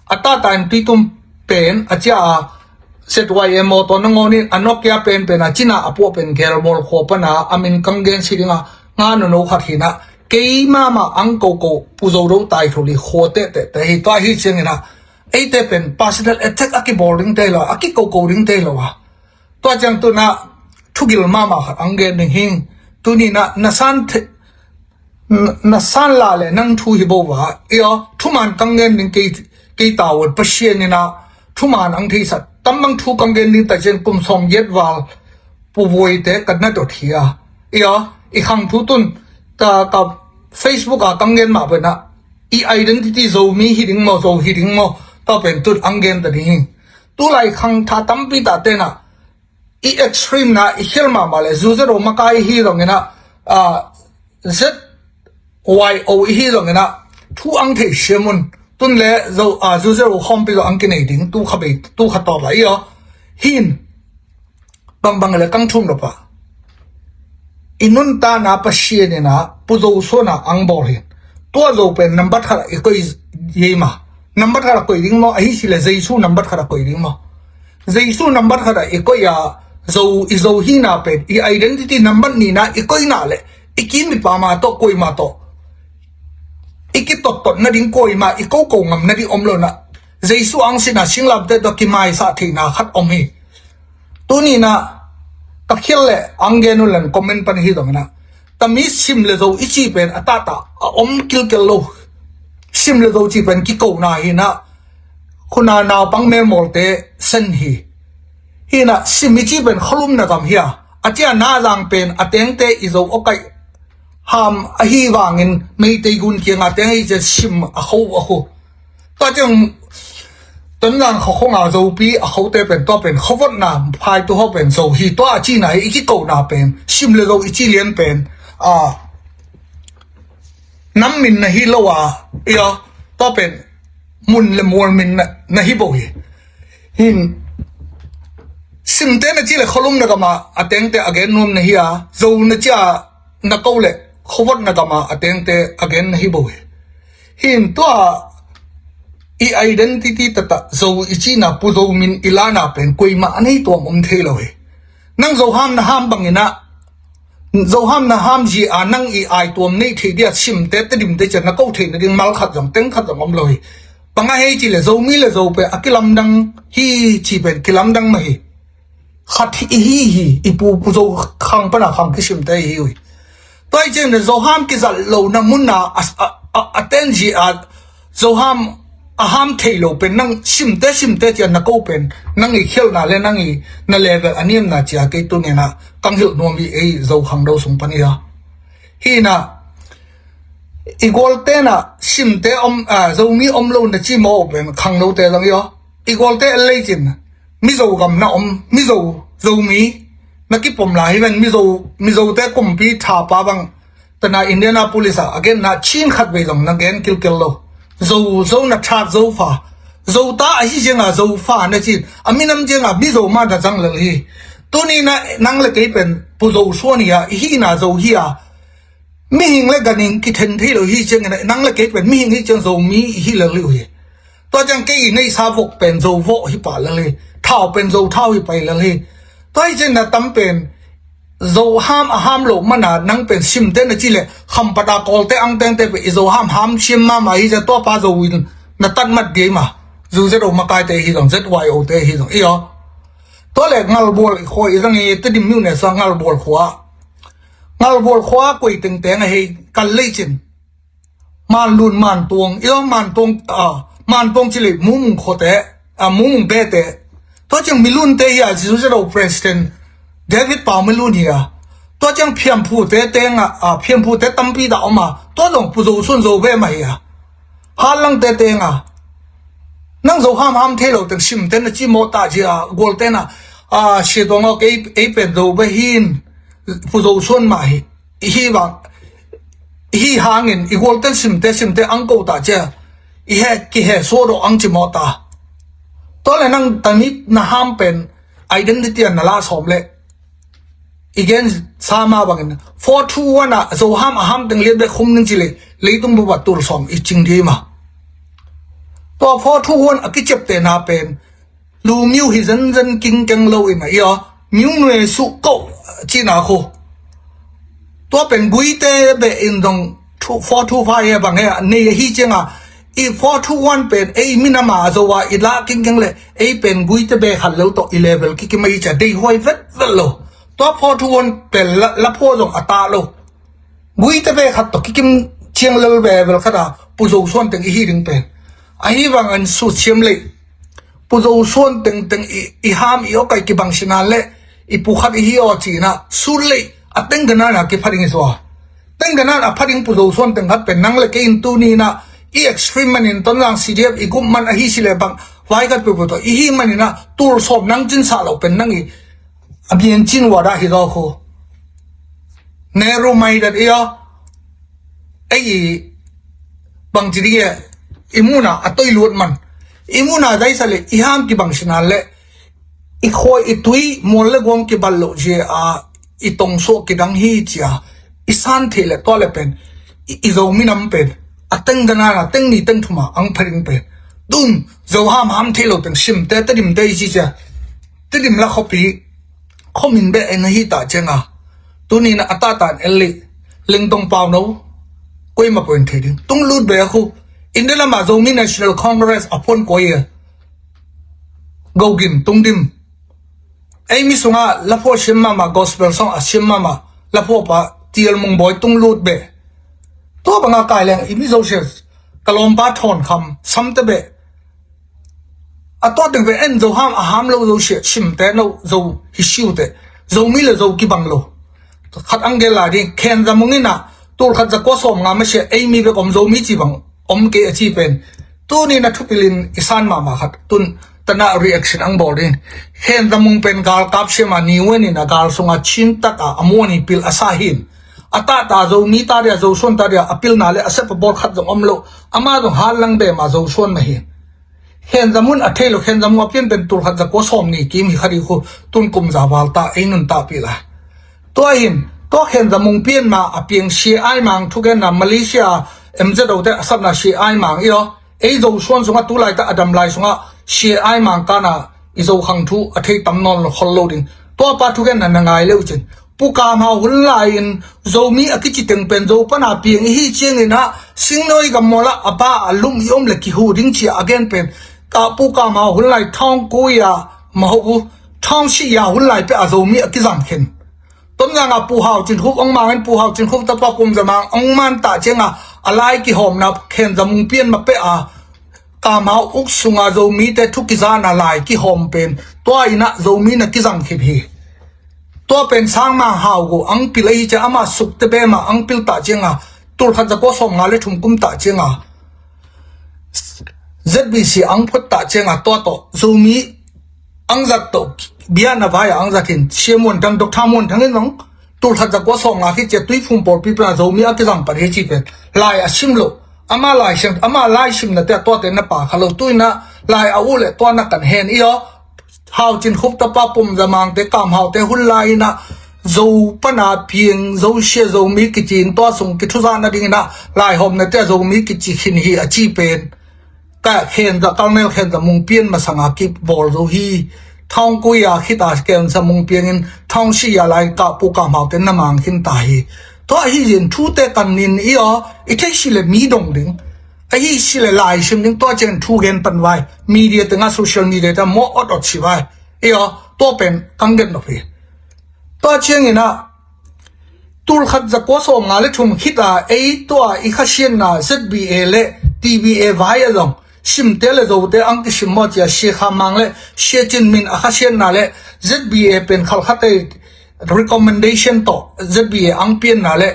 a tata in Tuitum pen a cia a Z Y M motor nangawn in a Nokia penpen a cina a puah pen Gelmawl khua pan a a min kang gen si ding a nga nono khat hi in ah, keimah mah ang koko Pu Zo Do Tai Thuli khua tehtehte hi. Tua ahi ciangin ah eite pen personal attack a kibawl ding te hi lo a, a kikoko ding te hi lo a. Tua ciang tu in ah thugil mahmah khat ang gen ding hi. Tuni in ah na san the-, na, na san la le nang thu hi bo va. I aw, thuman kang gen ding kei, kei ta un, Pasian in ah thuman ang theisa. Tam bang thu kang gen ding ta ciang kum sawm giat val Pu Vuite ka na dot hi a. I aw, i khang thu tun ka, ka Facebook a kang gen mah pen ah i identity Zomi hi ding maw, Zo hi ding maw, tua pen tun ang gen ta ding hi. Tulai khang tha tampi ta ten ah i extreme na i khial mahmah le, zu Z O makai hi zongin ah, a, Z Y O i hi zongin ah thu ang thei siam un. Tun le zo a zu zero khawmpi zo ang kinei ding tu kha bei tu kha tawp a i aw. Hin bangbang le kang thum lo pa i nuntakna Pasian in a Pu Zo Suan a ang bawl hin tua zo pen nambat khat a i koi yei ma. Nambat khat a koi ding maw, ahi si le Jesu nambat khat a koi ding maw? Jesu nambat khat a i koi a zo, i zo hina pen i identity nambat nina i koina le i kim i pama tawh kuaima tawh i kitottot nading kuaima i koko ngam nading om lo na. Jesu ang sina singlamte tawh kimaisah theina khat om hi. Tunina ka khial le ang gen uh lan comment pan hi dongina tami sim le zo i ci pen a tahta a om kilkel lo. Sim le zo ci pen kikona hina khuna naupang melmawlte sen hi. Hina sim i ci pen kholumna gam hi a, a cia na zang pen a tengte i zo awkaih ham ahi vangin Meitei gun kianga teng hi cia sim a kho a khu. Tua ciang Tonzang kho khonga zopi a khote pen tua pen khovotna phaitu ho pen zo hi tua a cina hi i kikona pen sim le zo i ci lian pen a nam min na hi lo a ia tua pen mun le mual min na, na hi bo hi. Hin simte na ci le kholumna gama a tengte a gen nuam na hi a zo na cia na ko le khovotna gama a tengte a gen na hi bo hi. Hin tua i identity tata zo i cina Pu Zo min i lana pen kuima a nei tuam om thei lo hi. Nang zo ham na ham bangina zo ham na ham zi a nang i ai tuam nei thei dia simte te dimte cia na ko thei nading mal khat zong teng khat zong om lo hi. Panga hei ci le zo mi le zo pe a kilamdang hi ci pen kilamdang ma hi. Khat hi i hi hi i pu Pu Zo khang pana khang kisimte i hi uh hi. Tua i ciang le zo ham kizat lo na mun a a a a ten zi a zo ham a ham thei lo pen nang simte simte cia na ko pen nang i khialna le nang i na level a niamna cia kei tunina kang hilh nuam i ei zo khang do sung pan i a. Hina i gualtena simte om a zo mi om lo na ci maw pen khang lote zang i a. I gualte a lei cin Mizo gam na om Mizo Zomi na kipom lai hi ven Mizo Mizote kumpi thapa bang tana Indianapolis a a genna chin khat vei zong na gen kilkel lo. Zo zo na that zo fa zo ta a hi zianga zo fa na cin a minam zianga Mizo ma na zang lel hi. Tuni na nang le kei pen Pu Zo Suan hi a i hina zo hi a mihing le ganing kithen thei lo hi ciangin nang le kei pen mihing hi ciang Zomi i hi lel hi uh hi. Tua ciang kei i neisa vok pen zo vok hi pa lel hi. Thau pen zo thau hi pai lel hi. Tua hi ciang na tam pen zo ham a ham lo mana nang pen simte na ci le khampat a kawlte angtengte pen i zo ham ham siam mama hi ciang tua pa zo in na tat mat gei ma. Zu Z O makaite hi zong Z Y O te hi zong i aw. Tua le Ngalbual i khua i zang i Tedim miu ne sa Ngalbual khua Ngalbual khua koi tengteng a hei kal lei cin. Manlun Mantuang i aw Mantuang a Mantuang ci lei Mumung khuate a Mumung bete. Tua ciang milunte hi a Zu Z O president David Pau milun hi a. Tua ciang phiamphute tenga a phiamphute tampi dah om a tua zong Pu Zo Suan zo be ma hi a. Hanlangte tenga nang zo ham ham thei lo teng simte na ci maw ta ci a gualtena a sia tuang aw kei ei pen zo be hin Pu Zo Suan mah hi. I hi vang i hi hangin i gualten simte simte ang ko ta cia i he kihe suah dawh ang ci mawh ta. Tua le nang tamit na ham pen identity an na lah sawm le i gen sama bangin four two one ah zo ham a ham teng lian bek khum ning ci le leitung bup ah tul sawm i cing dima. Tua four two one a kiciaptehna pen lu miu hi zenzen kingkeng lo in a ia miu nue suh koh cina khu. Tua pen guite beh in dong four two five he bang he a nei ahi cianga i four two one pen ei minama a zo a i lah kingkeng le ei pen guite beh khat lo tawh i level kikim ahi cia dei huai vetvet lo. Tua four two one pen la phua zong a tah lo. Guite beh khat tawh kikim ciang lel vevel khat a Pu Zo Suan teng i hi ding pen ahi vang an sut siam lei. Pu Zo Suan tengteng i ham i awkai kibang sinan le i pu khat i hi aw cina sut lei a tengganan a kipha ding i sua. Tengganan a pha ding Pu Zo Suan teng khat pen nang le kei in tunina i extreme manin Tonzang C D F i gup man ahi si le bang vai khat pupu tawh i hi manina tul sawm nang cinsah lo pen nang i a bian cin wada hi zaw khu. Nehru mai dat ia ei i bangci ding e I muna a toi luat man, i muna zaisa le i ham kibang sinan le i khuai i tui mual le guang kibal lo zia a i tongsuak kidang hi cia i san thei le tua le pen i, i Zomi nam pen a teng danana teng ni teng thuma ang pharing pen tun Zo ham ham thei lo teng simte Tedim te i ci cia Tedim la khuapi khuamin beh en hi ta cianga tunin a tatan el lih lengtong pau no koima poin thei ding tung lut beh a khu India lama Zomi National Congress a phuan koi e. Gogin tungdim ei mi sunga laphua siam mama gospel song a siam mama laphua pa tial mung boi tung lut beh. Tua banga kai leng i mi zo sia ka lawmpa thawn kham samte beh. A tua teng ve en zo ham a ham lo zo sia simte no zo hi siute Zomi le zo kibang lo. Khat ang gel lai ding khen za mung ina tul khat za kua sawm nga ma sia ei mi bek om Zomi ci bang om kei a ci pen tuni na thupilin i san mama khat tun tana reaction ang bawl ding. Khen za mung pen gal kap sia ma ni wen ina gal sunga chin tak a a muan hi pil a sa hin a ta ta Zomi ta dia Zo suan ta dia a pilna le a sep a bawl khat zong om lo ama zong hal lang be ma Zo suan ma hin. Khen za mun a thei lo khen za mun a pian pen tul khat za kua sawm ni kim hi khat i khu tun kum za val ta ei nun ta pil a. Tua hin tua khen za mung pian ma a piang sia ai mang thugen na Malaysia M Z O te a satna sia ai mang i aw ei Zo suan sunga tu lai ta a dam lai sunga sia ai mang kana i Zo khang thu a thei tam nawn lo khol lo ding. Tua pa thugen na na ngai leu cin Pu Kam Hau hun lai in Zomi a kici teng pen Zo pana piang i hi ciangin ah Singnoi gam mawla a pa a lum i om le kihu ding cia a gen pen ka Pu Kam Hau hun lai thawng kui a maho u thawng si ya hun lai pe a Zomi a kizang khen. Tom zanga Pu Hau Cin Khup ong mang in Pu Hau Cin Khup tapa Pum Za Mang ong man ta cianga a lai kihawmna khen za mung pian ma pe a Kam Hau uk sunga Zomi te thu kizana lai kihawm pen tua ina Zomi na kizang khit hi. Tua pen sang mang hau go ang pil ahi cia ama suk te be ma ang pil ta cianga tul khat za kua sawm nga le thum kum ta cianga Z B C ang phot ta cianga tua to Zomi ang zat to bia na vai ang zat hin sia muan thang dok tha muan thang in zong tul khat za kua sawm nga khi cia tui phum pawl pi pla Zomi a kizang pan hi ci pen lai a sim lo ama lai sim ama lai sim na te tua te na pa kha lo tu ina lai a u le tua na kan hen i aw Hau Cin Khup tapa Pum Za Mang te Kam Hau te hun lai ina Zo pana piang Zo sia Zomi kici in tua sung kithuza na ding ina lai hawm na te Zomi kici khin hi a ci pen ka khen za kalnel khen za mung pian masanga kibawl zo hi. Thawng kui a khita ken za mung piangin thawng si a lai ka Pu Kam Hau te na mang khin ta hi. Tua hi zin thu te kan nin i aw i thei si le mi dong ding. Ahi si le lai sim ding tua ciang thu gen pan vai media te nga social media te maw ot ot si vai. I aw tua pen kang gen nop hi. Tua ciangin ah tul khat za kua sawm nga le thum khita ei tua i khasianna Z B A le T B A vai a zong simte le Zote ang kisim maw cia sia kha mang le sia cin min a khasianna le Z B A pen khalkhate recommendation tawh Z B A ang pianna le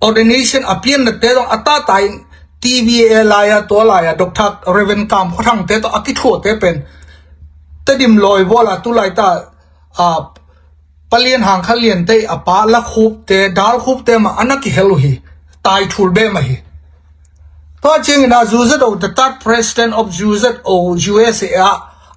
ordination a pianna te zong a tata in T B A lai a tua lai a Doctor Reverend Kam Khua Thang te tawh a kithuah te pen Tedim lawi bawl a tu lai ta a Palian Hang Kha Lian te a pa la khup te dal khup te ma ana kihel uh hi. Tai thul be ma hi. Tua ciangin a Z Z O the third president of Z Z O U S A a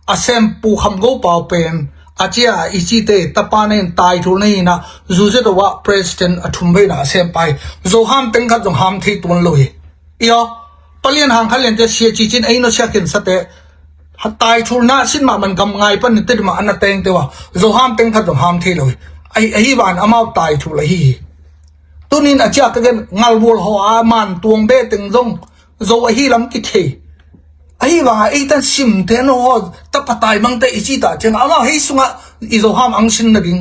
a sem Pu Kham Go Pau pen a cia i ci te tapa na in tai thul na hi na Z Z O a president a thum veina a sem pai. Zo ham teng khat zong ham thei tuan lo hi. I aw Palian Hang Kha Lian te sia ci cin ei no sia khin sa te tai thul na sin ma man gam ngai pan ni te ma ana teng te wa Zo ham teng khat zong ham thei lo hi. Ahi ahi van amau tai thul ahi hi. Tunin a cia ka gen ngalbual haw a man tuang be teng zong Zo ahi lam kithei. Ahi vanga ei tan simte no haw tapa tai mangte i ci ta cianga amau hei sunga i Zo ham ang sin nading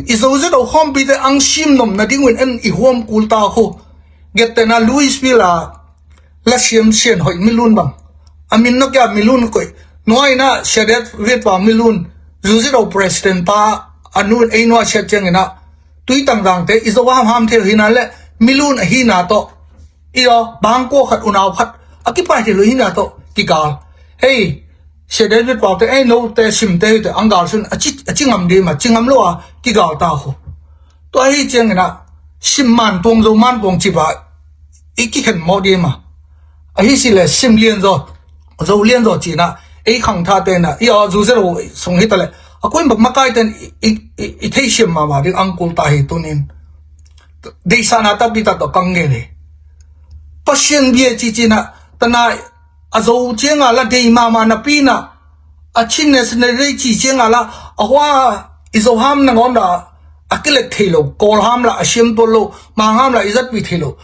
i Zo Z O khawmpite ang sim nom nading win en i huam kul ta khu. Gettena Louisville a la siam sian hoih milun bang a min no kia milun koih nuaina siadet vetpa milun Z Z O president pa a nun ei nua siat ciangina tui tangdangte i Zo ham ham thei hina le milun ahina tawh i aw bangkua khat unau khat a kipai thei lo hina tawh kigal. Hei sia David Paute ei note simte hite ang gal sun a ci a ci ngam dima ci ngam lo a kigal ta khu. Tua hi ciangina sim man tuang zo man tuang cipa i kikhen mawh dima Ahi si le sim lian zaw, zo lian zaw cinah ei khangthate inah i aw zuzero sung hita le a kuin bak makaite in i, i, i, i theisiam mahmah ding angkul ta hi tunin. Deisahna tampi tak tawh kang ngen hi. Pasian bia cicinah tana a zo cianga la dei mahmah napi inah a chin nation a rei ci cianga la a hua i zo ham nangawn dah a kilek thei lo, kawl ham lah a siam tuan lo, mang ham lah i zatpi thei lo.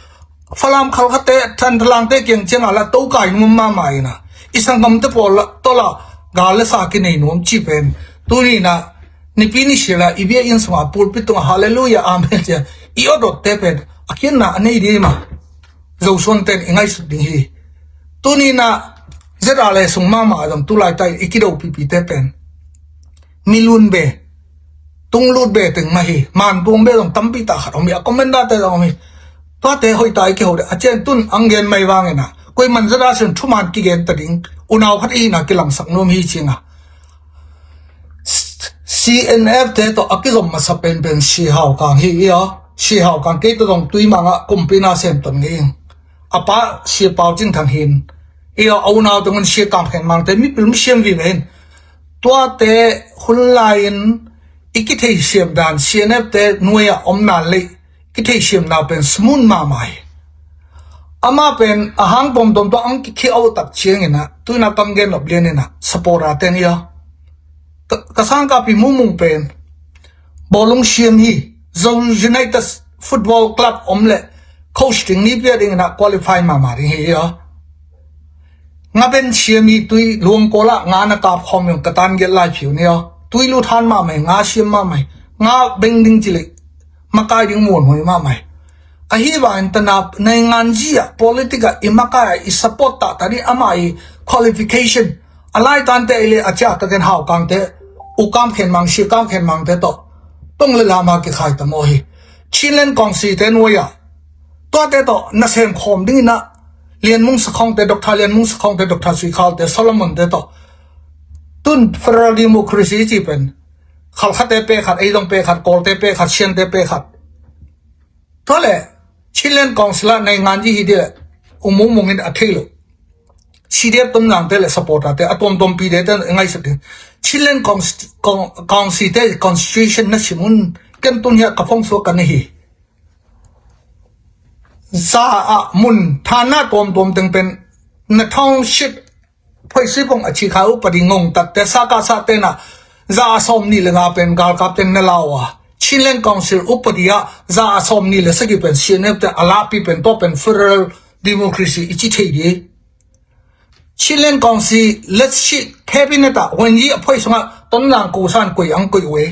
Falam khalkhate, Thantalangte kiang cianga la tokai nuam mahmah inah i sanggamte pawl lah tawlah gal le sa kinei nuam ci pen tuninah nipi ni sila i bia inn sungah pulpit tungah halleluia amen cia i awdotte pen a khiatna a nei dima. Zosuan ten i ngaihsut ding hi. Tuninah zeta le sung mahmah a dam tulai tai i kidopipite pen milun be, tunglut be teng mah hi. Mantuang be zong tampi tak khat om hi, a commentate zong om hi. Tuate hoih ta i kiho de a cian tun ang gen mai vanginah koi man zeta sin thuman kigen ta ding unau khat i hinah kilangsak nuam hi cinga. CNF te tawh a kizom masa penpen Sihau Kang hi i aw. Sihau Kang kei tawh zong tuimangah kumpina semton ngei ing. A pa Sia Pau Cing Thang hin i aw, a unau teng un Sia Kam Khen Mangte mipil misiam vive hin. Tuate hun lai-in i kitheisiam dan CNF te nuai-ah om nan lei kitheisiamna pen smooth mahmah hi. Amah pen a hang tuamtuam tawh ang kikhia auh tak cianginah tuinah kang gen nop lianinah supporter ten i aw. Ka, ka sangkahpi Mumung pen bawlung siam hi. Zo United Football Club om le coach ding ni pia dinginah qualify mahmah ding hi i aw. Nga ben siam hi tui luangkawlah nga na kap khawm yong ka tan gelh lai phiu ni aw. Tui lut han mahmah hi, nga siam mahmah hi, nga beng ding cileh makai ding muanhuai mahmah hi. Ahi vangin tana nainganzi ah politic ah i makai ah i support tahtah ding amah i qualification a laitante ei le a cia ka gen Hau Kangte, U Kam Khen Mang, Sia Kam Khen Mangte tawh tong le lama kikhai ta maw hi. Chinland Council te nuai-ah tuate tawh nasem khawm dinginah Lian Mung Sakhongte, Doctor Lian Mung Sakhongte, Doctor Sui Khalte, Solomon te tawh tun federal democracy ci pen khalkhate pe khat, ei zong pe khat, kawlte pe khat, siante pe khat. Tua le Chinland Council ah nainganzi hi dih le U Mung Mung in a thei lo. CDF Tonzangte le supporterte a tuamtuampi dete ngaihsut ding. Chinland Council, Council te constitution na sim un ken tun hiah ka phongsuak ka nei hi. Za ah mun thanna tuamtuam teng pen na township phoisipong a cikha upadi ngongtatte sakasa tenah za a sawm nih le nga pen galkap ten na lau a Chinland Council upadi ah za a sawm nih le sagih pen CNF te a lahpi pen tua pen federal democracy i ci thei dih. Chinland Council let's see cabinet ah wenyi a phoi sungah Tonzang kusan koi ang koi uh e.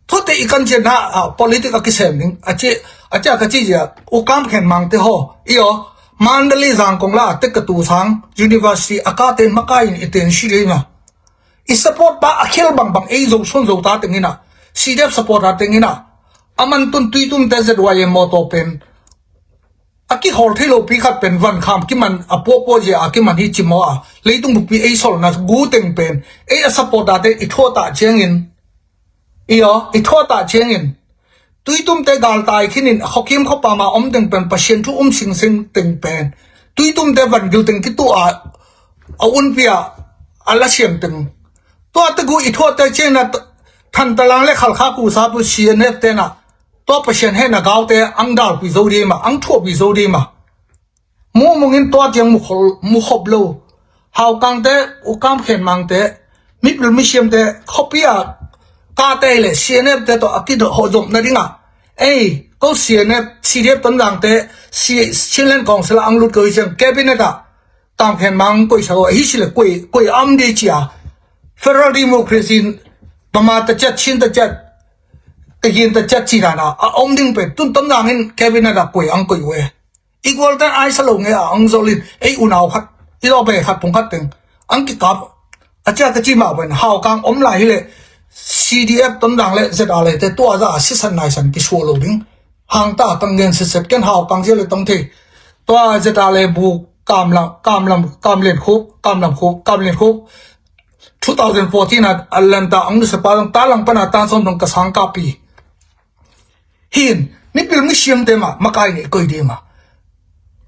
Thute i kan cian ha politic a kisem ding a ci a ci a ka ci zia U Kam Khen Mangte haw i aw. Mandalay Zangkong la a tek ka tu sang university a kate makai in i ten si ding a i support pa a khel bangbang ei Zosuan Zota tengina CDF supporter tengina a man tun Tuitumte ZYM mawtaw pen a kikhawl thei lopi khat pen van kham kiman a puakpuak zia a kiman hi ci maw a leitung bukpi ei solna gu teng pen ei a supporter te i thuatah ciangin i aw i thuatah ciangin Tuitumte galtai khinin a khuakim khuapama om teng pen Pasian thu um singsing teng pen Tuitumte vangil teng kituh a a unpi a a lasiam teng tua te gu i thuatte ciangin a Thantalang le Khalkha kusa pu CNF tenah tua Pasian hehna gaute ang dalpui zo dima ang thuahpui zo dima. Mumungin tua tiang mukhop lo. Haukangte, U Kam Khen Mangte, mipil misiamte khuapi a kate le CNF te tawh a kidawh hawhzop nadinga ei ko CNF, CDF Tonzangte Chinland Council a ang lut ko hi ciang cabinet ah Kam Khen Mang koihsak aw ahi sile koi am dei cia federal democracy in Bama ta ciat, Chin ta ciat, Kayin ta ciat ci dana a om ding pen tun Tonzangin cabinet ah koi ang koi uh e. I gualten aisa lo nge a ang zolin ei unau khat i lawbe khat phung khat teng ang kikap a cia ka ci mah pen Haukang om lai hile CDF Tonzang le ZRA le te tua za a sisan naisan kisuah lo ding. Hangta kang gen setset ken Haukang zia le tong thei tua ZRA le bu kamlam kamlam kamlen khup kamlam khup kamlen khup two thousand fourteen a lanta ang nusapa zong talang pana tansawm dong ka sangkapi hin mipil misiamte mah makai nei koi dima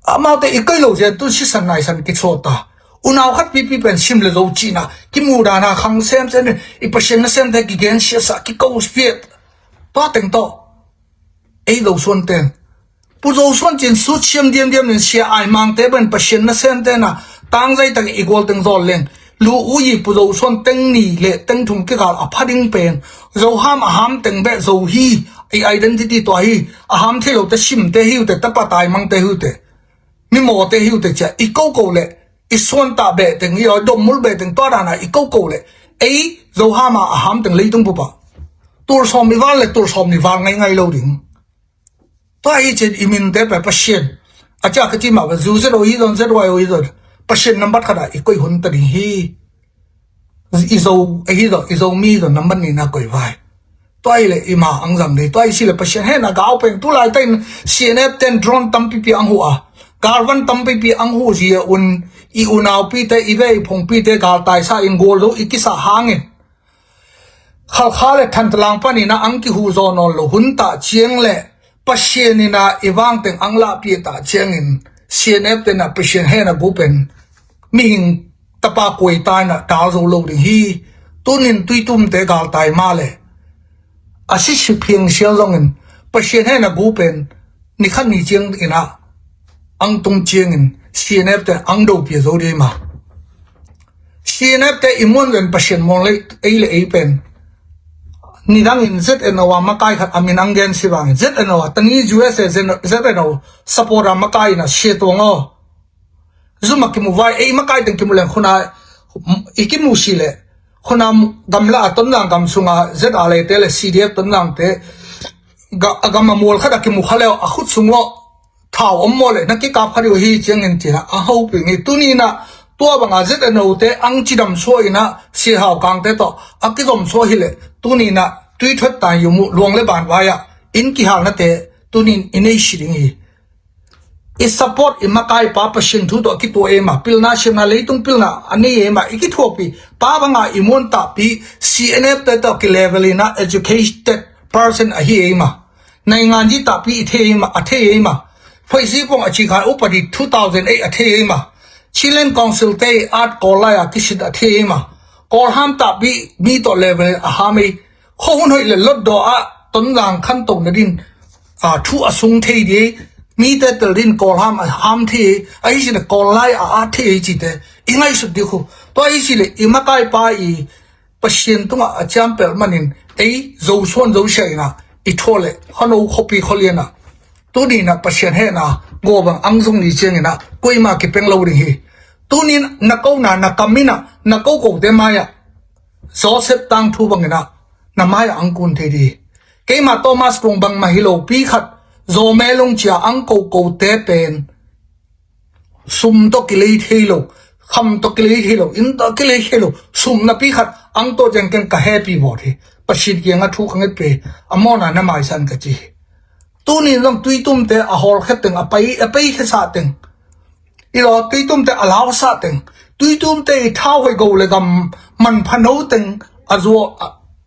Amaute i koi lo zia tu sisan naisan kisuat ta. Unau khat pipi pen sim le zo cihna kimu dana khang semsem in i Pasian nasemte kigen siasa kiko piat. Tua teng tawh ei Zo Suan ten Pu Zo Suan cin sut siam diamdiam in Sia Ai Mangte pen Pasian nasemte na tangzai takin i gual teng zawl leng, lu uyi Pu Zo Suan teng ni le teng thum kikal a pha ding pen Zo ham a ham teng beh Zo hi. I identity tua hi. A ham thei lote simte hi ute, tapa taimangte hi ute, mimawte hi ute cia i koko le i suantah beh teng hi aw, dommul beh teng tua dana i koko le ei Zo ham a a ham teng leitung pupa tul sawm i val le tul sawm ni val ngaingai lo ding. Tua hi cin i minte pe Pasian a cia ka ci mah ve, zu zet o hi zon, zet wai o hi zon, Pasian nambat khata i koi hun ta ding hi. I Zo ahi zon, i Zomi zon nambat nina koi vai. Tua hi le i ma ang zang dei, tua hi si le Pasian hena gau pen tu lai ta in C N F ten drone tampipi ang hu a, galvan tampipi ang hu zia un i unaupite, i ve i phongpite galtaisa in gual zo i kisa hangin Khalkha le Thantlang panina ang kihu zaw nawn lo hun tah ciang le Pasian ina i vangteng ang lahpih tah ciangin C N F tena Pasian hena gu pen mihing tapa kuai ta ina dal zo lo ding hi. Tunin Tuitumte galtai ma le a sisi phiang sial zongin Pasian hena gu pen nikhat ni ciang ina ang tung ciangin C N F te ang dopia zo dei ma. C N F te i muan ven Pasian muang le ei le ei pen nidangin Z N O a makai khat a min ang gen si vangin Z N O a tani U S A Z N O support a makai ina sia tuang aw. Zuma kimu vai ei makai teng kimu leng khuna i kimu si le khuna gamla a Tonzang gam sunga Z A le te le C D F Tonzang te a gam a mual khat a kimu kha leo a khut sung lo thau om maw le na kikap kha diu hi ciangin cina a hoping hi. Tunina tua banga Z N O te ang cidam suah ina sihau kangte tawh a kizom suah hi le tunina tuithuat tan yumu luang le ban vai-ah in kihalnate tunin i nei si ding hi. I support i makai pa Pasian thu tawh a kitua ema, pilna siamna leitung pilna a nei ema i kithuapi pa banga i muan tahpi C N F te tawh kilevel ina educated person ahi ema. Naingan ji tahpi i thei ema, a thei ema. Phoisi pong a cikhan upadi two thousand eight a thei ema. Chinland Council te at Kawllai a kisit a thei ema. Kawlham tahpi mi tawh level a ham ei. Khuahun hoih le lotdaw ah Tonzang khanto nadin thu a sung thei di ei. Mite tel din Kawlham a ham thei ei, ahi sile Kawllai a at thei ei cite i ngaihsut dih khu. Tua ahi sile i makaipa i Pasian tungah a ciampelh manin ei Zosuan Zosia inah i thua le hano khuapi khualianah tunina Pasian hehna gawbang ang zung ni cianginah kuima kipeng lo ding hi. Tunin na kona na kam inah na kokote mai-ah Joseph tangthu banginah na mai-ah ang kun thei dih hi. Keima Thomas Kung bangmah hi lopi khat Zomelung cia ang kokote pen sum tawh kilei thei lo, kham tawh kilei thei lo, inn tawh kilei thei lo, sum napi khat ang tawh ciangken ka hepi vawt hi. Pasian kiangah thu ka ngetpih hi. A mawna na maisan ka ci hi. Tunin zong Tuitumte a hawlkhia teng a pai a peikhesah teng i law Tuitumte a lausah teng Tuitumte i thau hoih go le gam manphano teng a zuah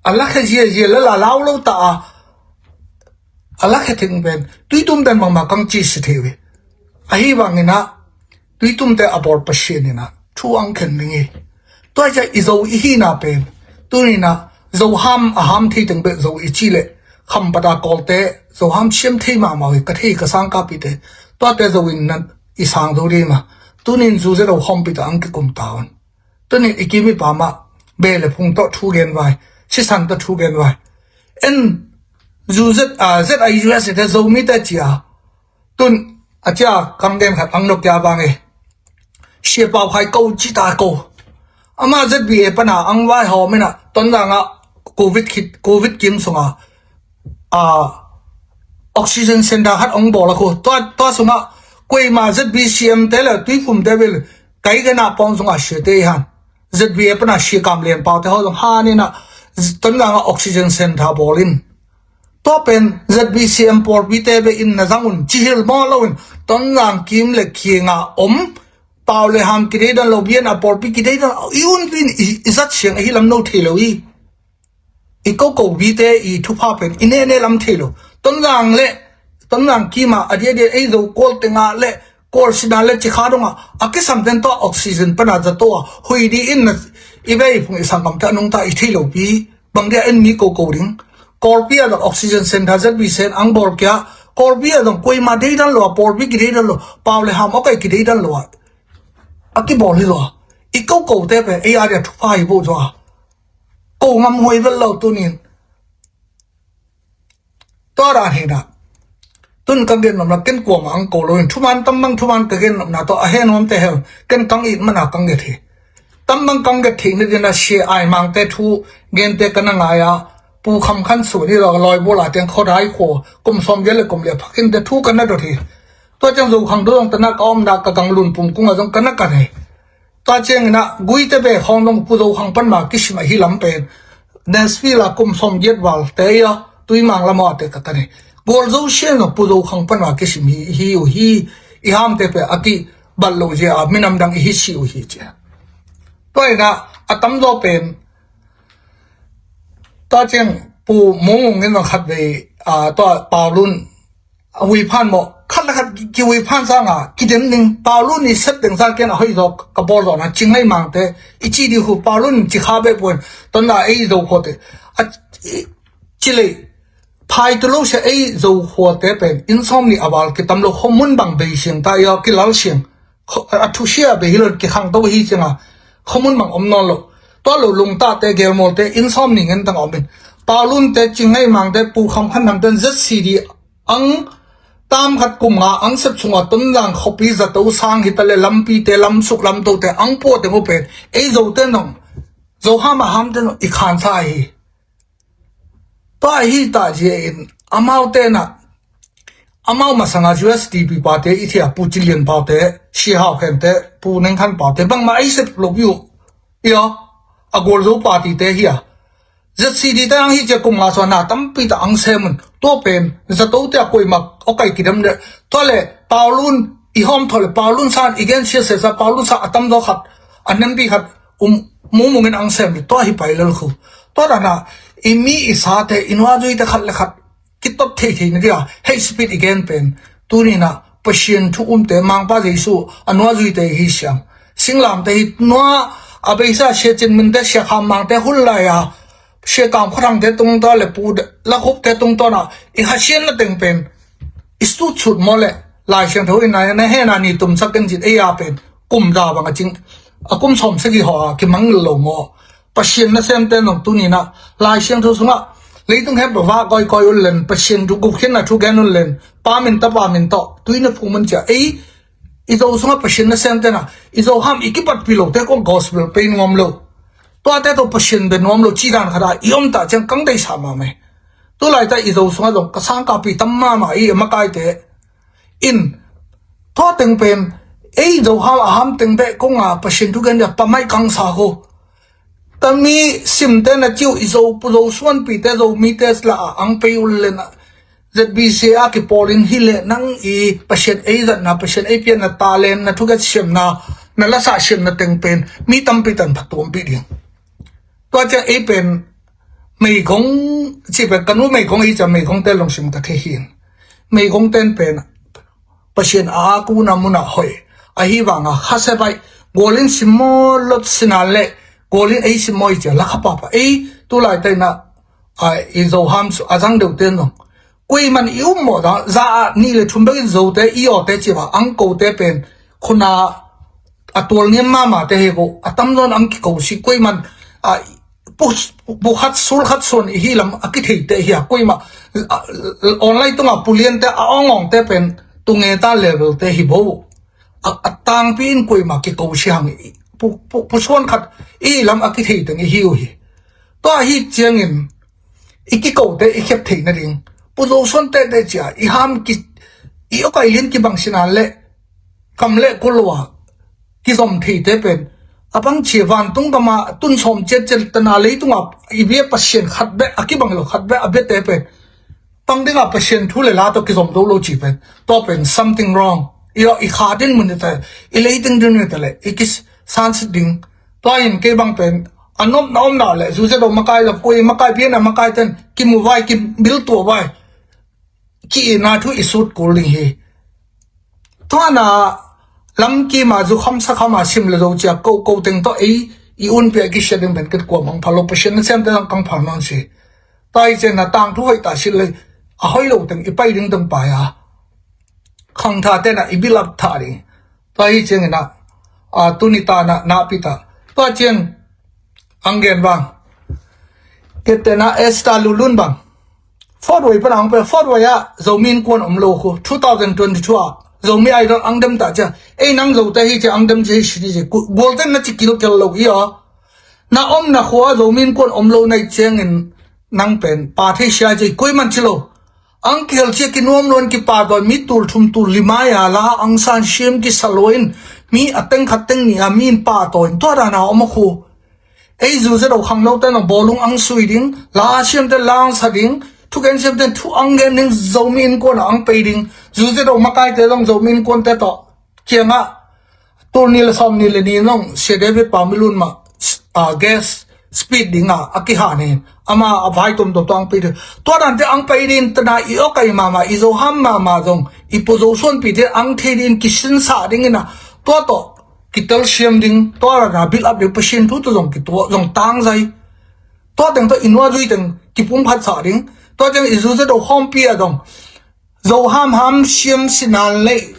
a lakhia ziazia le la lau lo ta a a lakhia theng pen Tuitumte mangmah kang ci si thei uh hi. Ahi banginah Tuitumte a bawl Pasian inah thu ang khen ding hi. Tua ciah i zo i hihna pen tuninah Zoham a ham thei teng beh zo i ci leh khampata Kawlte Zoham siam thei mahmah uh hi. Ka thei ka sangkapite tuate zo in i sang zo dih mah. Tunin zu zero khawmpita ang kikum ta un. Tunin i kim i pamah be le phung tawh thu gen vai, sisan tawh thu gen vai. En zu zet a zet a U S te Zomite cia tun a cia kang den khat ang nokia bang e. Sia Pau Khai ko cita ko. Ama Z B A pana ang vai hawm inah Tonzangah Covid khit Covid kim sunga a oxygen center khat ong bawl a khu tua tua sungah kuima Z B C M te le Tuiphum te bil kai gana pawng sungah siate i han Z B A pana sia kam lian paute haw zong han inah Tonzangah oxygen center bawl in tua pen Z B C M pawlpite ve in na zang un cihil maw lo in Tonzang kim le kianga om pau le ham kideidan lo bian a pawlpi kideidan i un vin i zat siang ahi lam no thei lo i i koko bite i thupha pen i nene lam thei lo. Tonzang le Tonzang kima a diadia ei zo kual tenga le Kawlsina le cikha dongah a kisam ten tawh oxygen pana zato a hui di in na i vei phung i sangkam te a nungta i thei lopi bang dia en mi koko ding. Kawlpi a dong oxygen center Z B C ang bawl kia, Kawlpi a dong kuima deidan lo a, Kawlpi kideidan lo, pau le ham awkai kideidan lo a, a kibawl hi lo a, i koko te pen ei a dia thupha hi bo zo a, ko ngam huai vel lo tunin. Tua dan hi na. Tun ka gen nopna ken kuama ang ko lo in thuman tambang thuman ka gen nopna tawh a he nuam te he ken kang it mana kang get hi. Tambang kang get thei na dina sia ai mang te thu gen te ka na ngai a, Pu Kham Khan Su ni lo loi bula teng khodai kho kum som gel le kum le phakin te thu ka na dot hi. Tua chang zo khang do dong ta na ka om da ka kang lun pum kung a zong ka na kan hi. Tua ciangin ah guite be khawng dong Pu Zo Khang pan ma kisim ahi lam pen Nashville a kum sawm giat val te ia tui mang lam a te ka kani. Gual zo sian zong Pu Zo Khang pan ma kisim hi hi uh hi. I ham te pe a ki bal lo zia a minam dang i hi si uh hi cia. Tua ina a tam zaw pen tua ciang Pu Mung Mung in zong khat vei a tua Paulun a hui phan maw, khat le khat ki hui phan sanga kidem ning. Paulun i sep teng sa ken a hoi zaw ka bawl zawna cing ngai mangte i ci di hu Paulun ci kha be puan tonna ei zo khuate a ci lei phai tu lo sia ei zo khuate pen inn sawm ni a val kitam lo khuamun bang bei siang ta ia kilal siang a thu sia bei hi lo kikhang to hi sianga khuamun bang om nawn lo. Tua lo lungtate gelmawlte inn sawm ni ngen tang a om in Paulun te cing ngai mangte Pu Kham Khan Thang ten Z C D ang tam khat kum nga ang sep chunga Tonzang khuapi zato sang hita le lampite lamsuk lamtote ang pua teng uh pen ei zote nong zo ham a hamte nong i khansa hi. Tua hi ta zia in amau tena amau masanga U S D P pate i thia Pu Cilian paute Sia Hau Khente Pu Neng Khan paute bangma ei sep lo yu ia a gual zo party te hi a Z C D te ang hi cia kum nga suan na tampi ta ang semun tua pen zato te a kuai mak okai kidam de tua le Paulun i hawm thaw le Paulun san i gen sia sesa Paulun sa a tam zaw khat a nempi khat um mumungin ang sem tua hi pai lal khu tua dana i mi i sa te i nua zui te khat le khat kitot thei thei na dia hei speed i gen pen tunina Pasian thu umte Mangpa Jesu a nua zuite hi siam. Singlamte hi nua a beisa Sia Cin Minte Sia Kham Mangte hun lai a Sia Kam Khuathangte tungta le Pu Lakhupte tungtawna i khasian na teng pen i sut sut maw le Lai Siangtho in na hena ni tumsak ken zit ei a pen kum da bang a cing a kum sawm sagi haw a kimang lo maw. Pasian nasemte nong tunina Lai Siangtho sungah leitung hep lo va koikoi un len Pasian thu gupkhiatna thu gen un len pa min ta pa min tawh tuina phung mun cia ei i zo sungah Pasian nasemte na i zo ham i kipatpi lote kong gospel pei nuam lo. Tuate tawh Pasian be nuam lo ci dan khata i om ta ciang kang deisa ma mai. Tulai ta i zo sungah zong ka sangkapi tam mama i makaite in tua teng pen ei zo ham a ham teng beh konga Pasian thu gen dia pamai kang sa ko. Tami simte na ciu i zo pu zo suanpite zo mite la a ang pei ul le na Z B C a kipawlin hi le nang i Pasian ei zatna Pasian ei pianna talent na thugat siamna na lasa siamna teng pen mi tampi tan phatuampi ding. Tua ciang ei pen meigong ci pen kanu meigong ei ciang meigongte lungsim ka thei hin. Meigongten pen Pasian a akuna muna hoih ahi vanga khasia baih gualin simmaw lot sinan le gualin ei simmaw i cia lakha papa ei tulai taina a i zo ham a zang deuhte nong kuiman i um mawh za a nih le thum bekin zote i awte civa ang kote pen khuna a tual niam mama te hi bo a tamzawn ang kiko si kuiman a pukhat sulkhat suan i hi lam a kitheite hi a kuima online tunga puliante a awngawngte pen tungeta level te hi bo a tangpi in kuima kiko si hang pusuan khat i lam a kitheiteng i hi uh hi. Tua hi ciangin i kikote i khep theih nading puzo suan tehte cia i ham i okailin kibang sinan le kam le kulua kizom theite pen a bang cia vantung kama tun sawm ciatciat tana leitunga i bia Pasian khat beh a kibang lo khat beh a biate pen pang dinga Pasian thu le la tawh kizom do lo ci pen tua pen something wrong. I kha din mun ta i leiting din mun ta le i kisansit ding. Tua in kei bang pen a nopna omna le zuze do makai lo kui makai piana makai ten kimu vai kibil tua vai ki ina thu i sut kul ding hi. Tua na lamkima zukham sakhama sim le zo cia ko ko teng tawh ei i unpia kisia ding pen kit kuamah ang phal lo, Pasian na siamte zong kang phal nawn si. Tua hi ciangin a tangthu hoih ta si le a hoih lo teng i pai ding teng pai a khangtha tena i bilap thah ding. Tua hi ciangin a tuni tana napi ta tua ciang ang gen bang. Kette na Esther Lulun bang. Fort Wayne pan ang pe Fort Wayne ah Zomi innkuan om lo khu two thousand twenty-two ah Zomi Idol ang dem ta cia. Ei nang Zote hi cia ang dem cia hi si ni cia. Gualten na ci kilkel lo hi aw. Na om na khua Zomi innkuan om lo na i ciangin nang pen pa thei sia cia i kuai man ci lo. Ang kihel cia kinuam luan kipa tawi mi tul thum tul lima ya la ang san siam kisa luain mi a teng khat teng ni a mi in pa tawi tua dana om a khu. Ei zuzedo khangnote nong bawlung ang sui ding, la siamte la ang sa ding, thugen siamte thu ang gen ding, Zomi innkuan ang pei ding, zuzedo makaite zong Zomi innkuante tawh kiangah tul ni le sawm ni le ni nong Sia David Pau Milun mah a guest speech dingah a kihan in ama a vai tomtom tawh ang pei ding. Tua dante ang pei ding tana i awkai mama i Zoham mama zong i pu Zo suanpite ang thei ding kisinsah dingin ah tua tawh kitel siam ding, tua rana build up ding, Pasian thu tawh zong kituah zong tangzai. Tua teng tawh i nuazui teng kipumkhat sah ding. Tua teng i zuzedo khawmpi a dong Zoham ham siam sinan lei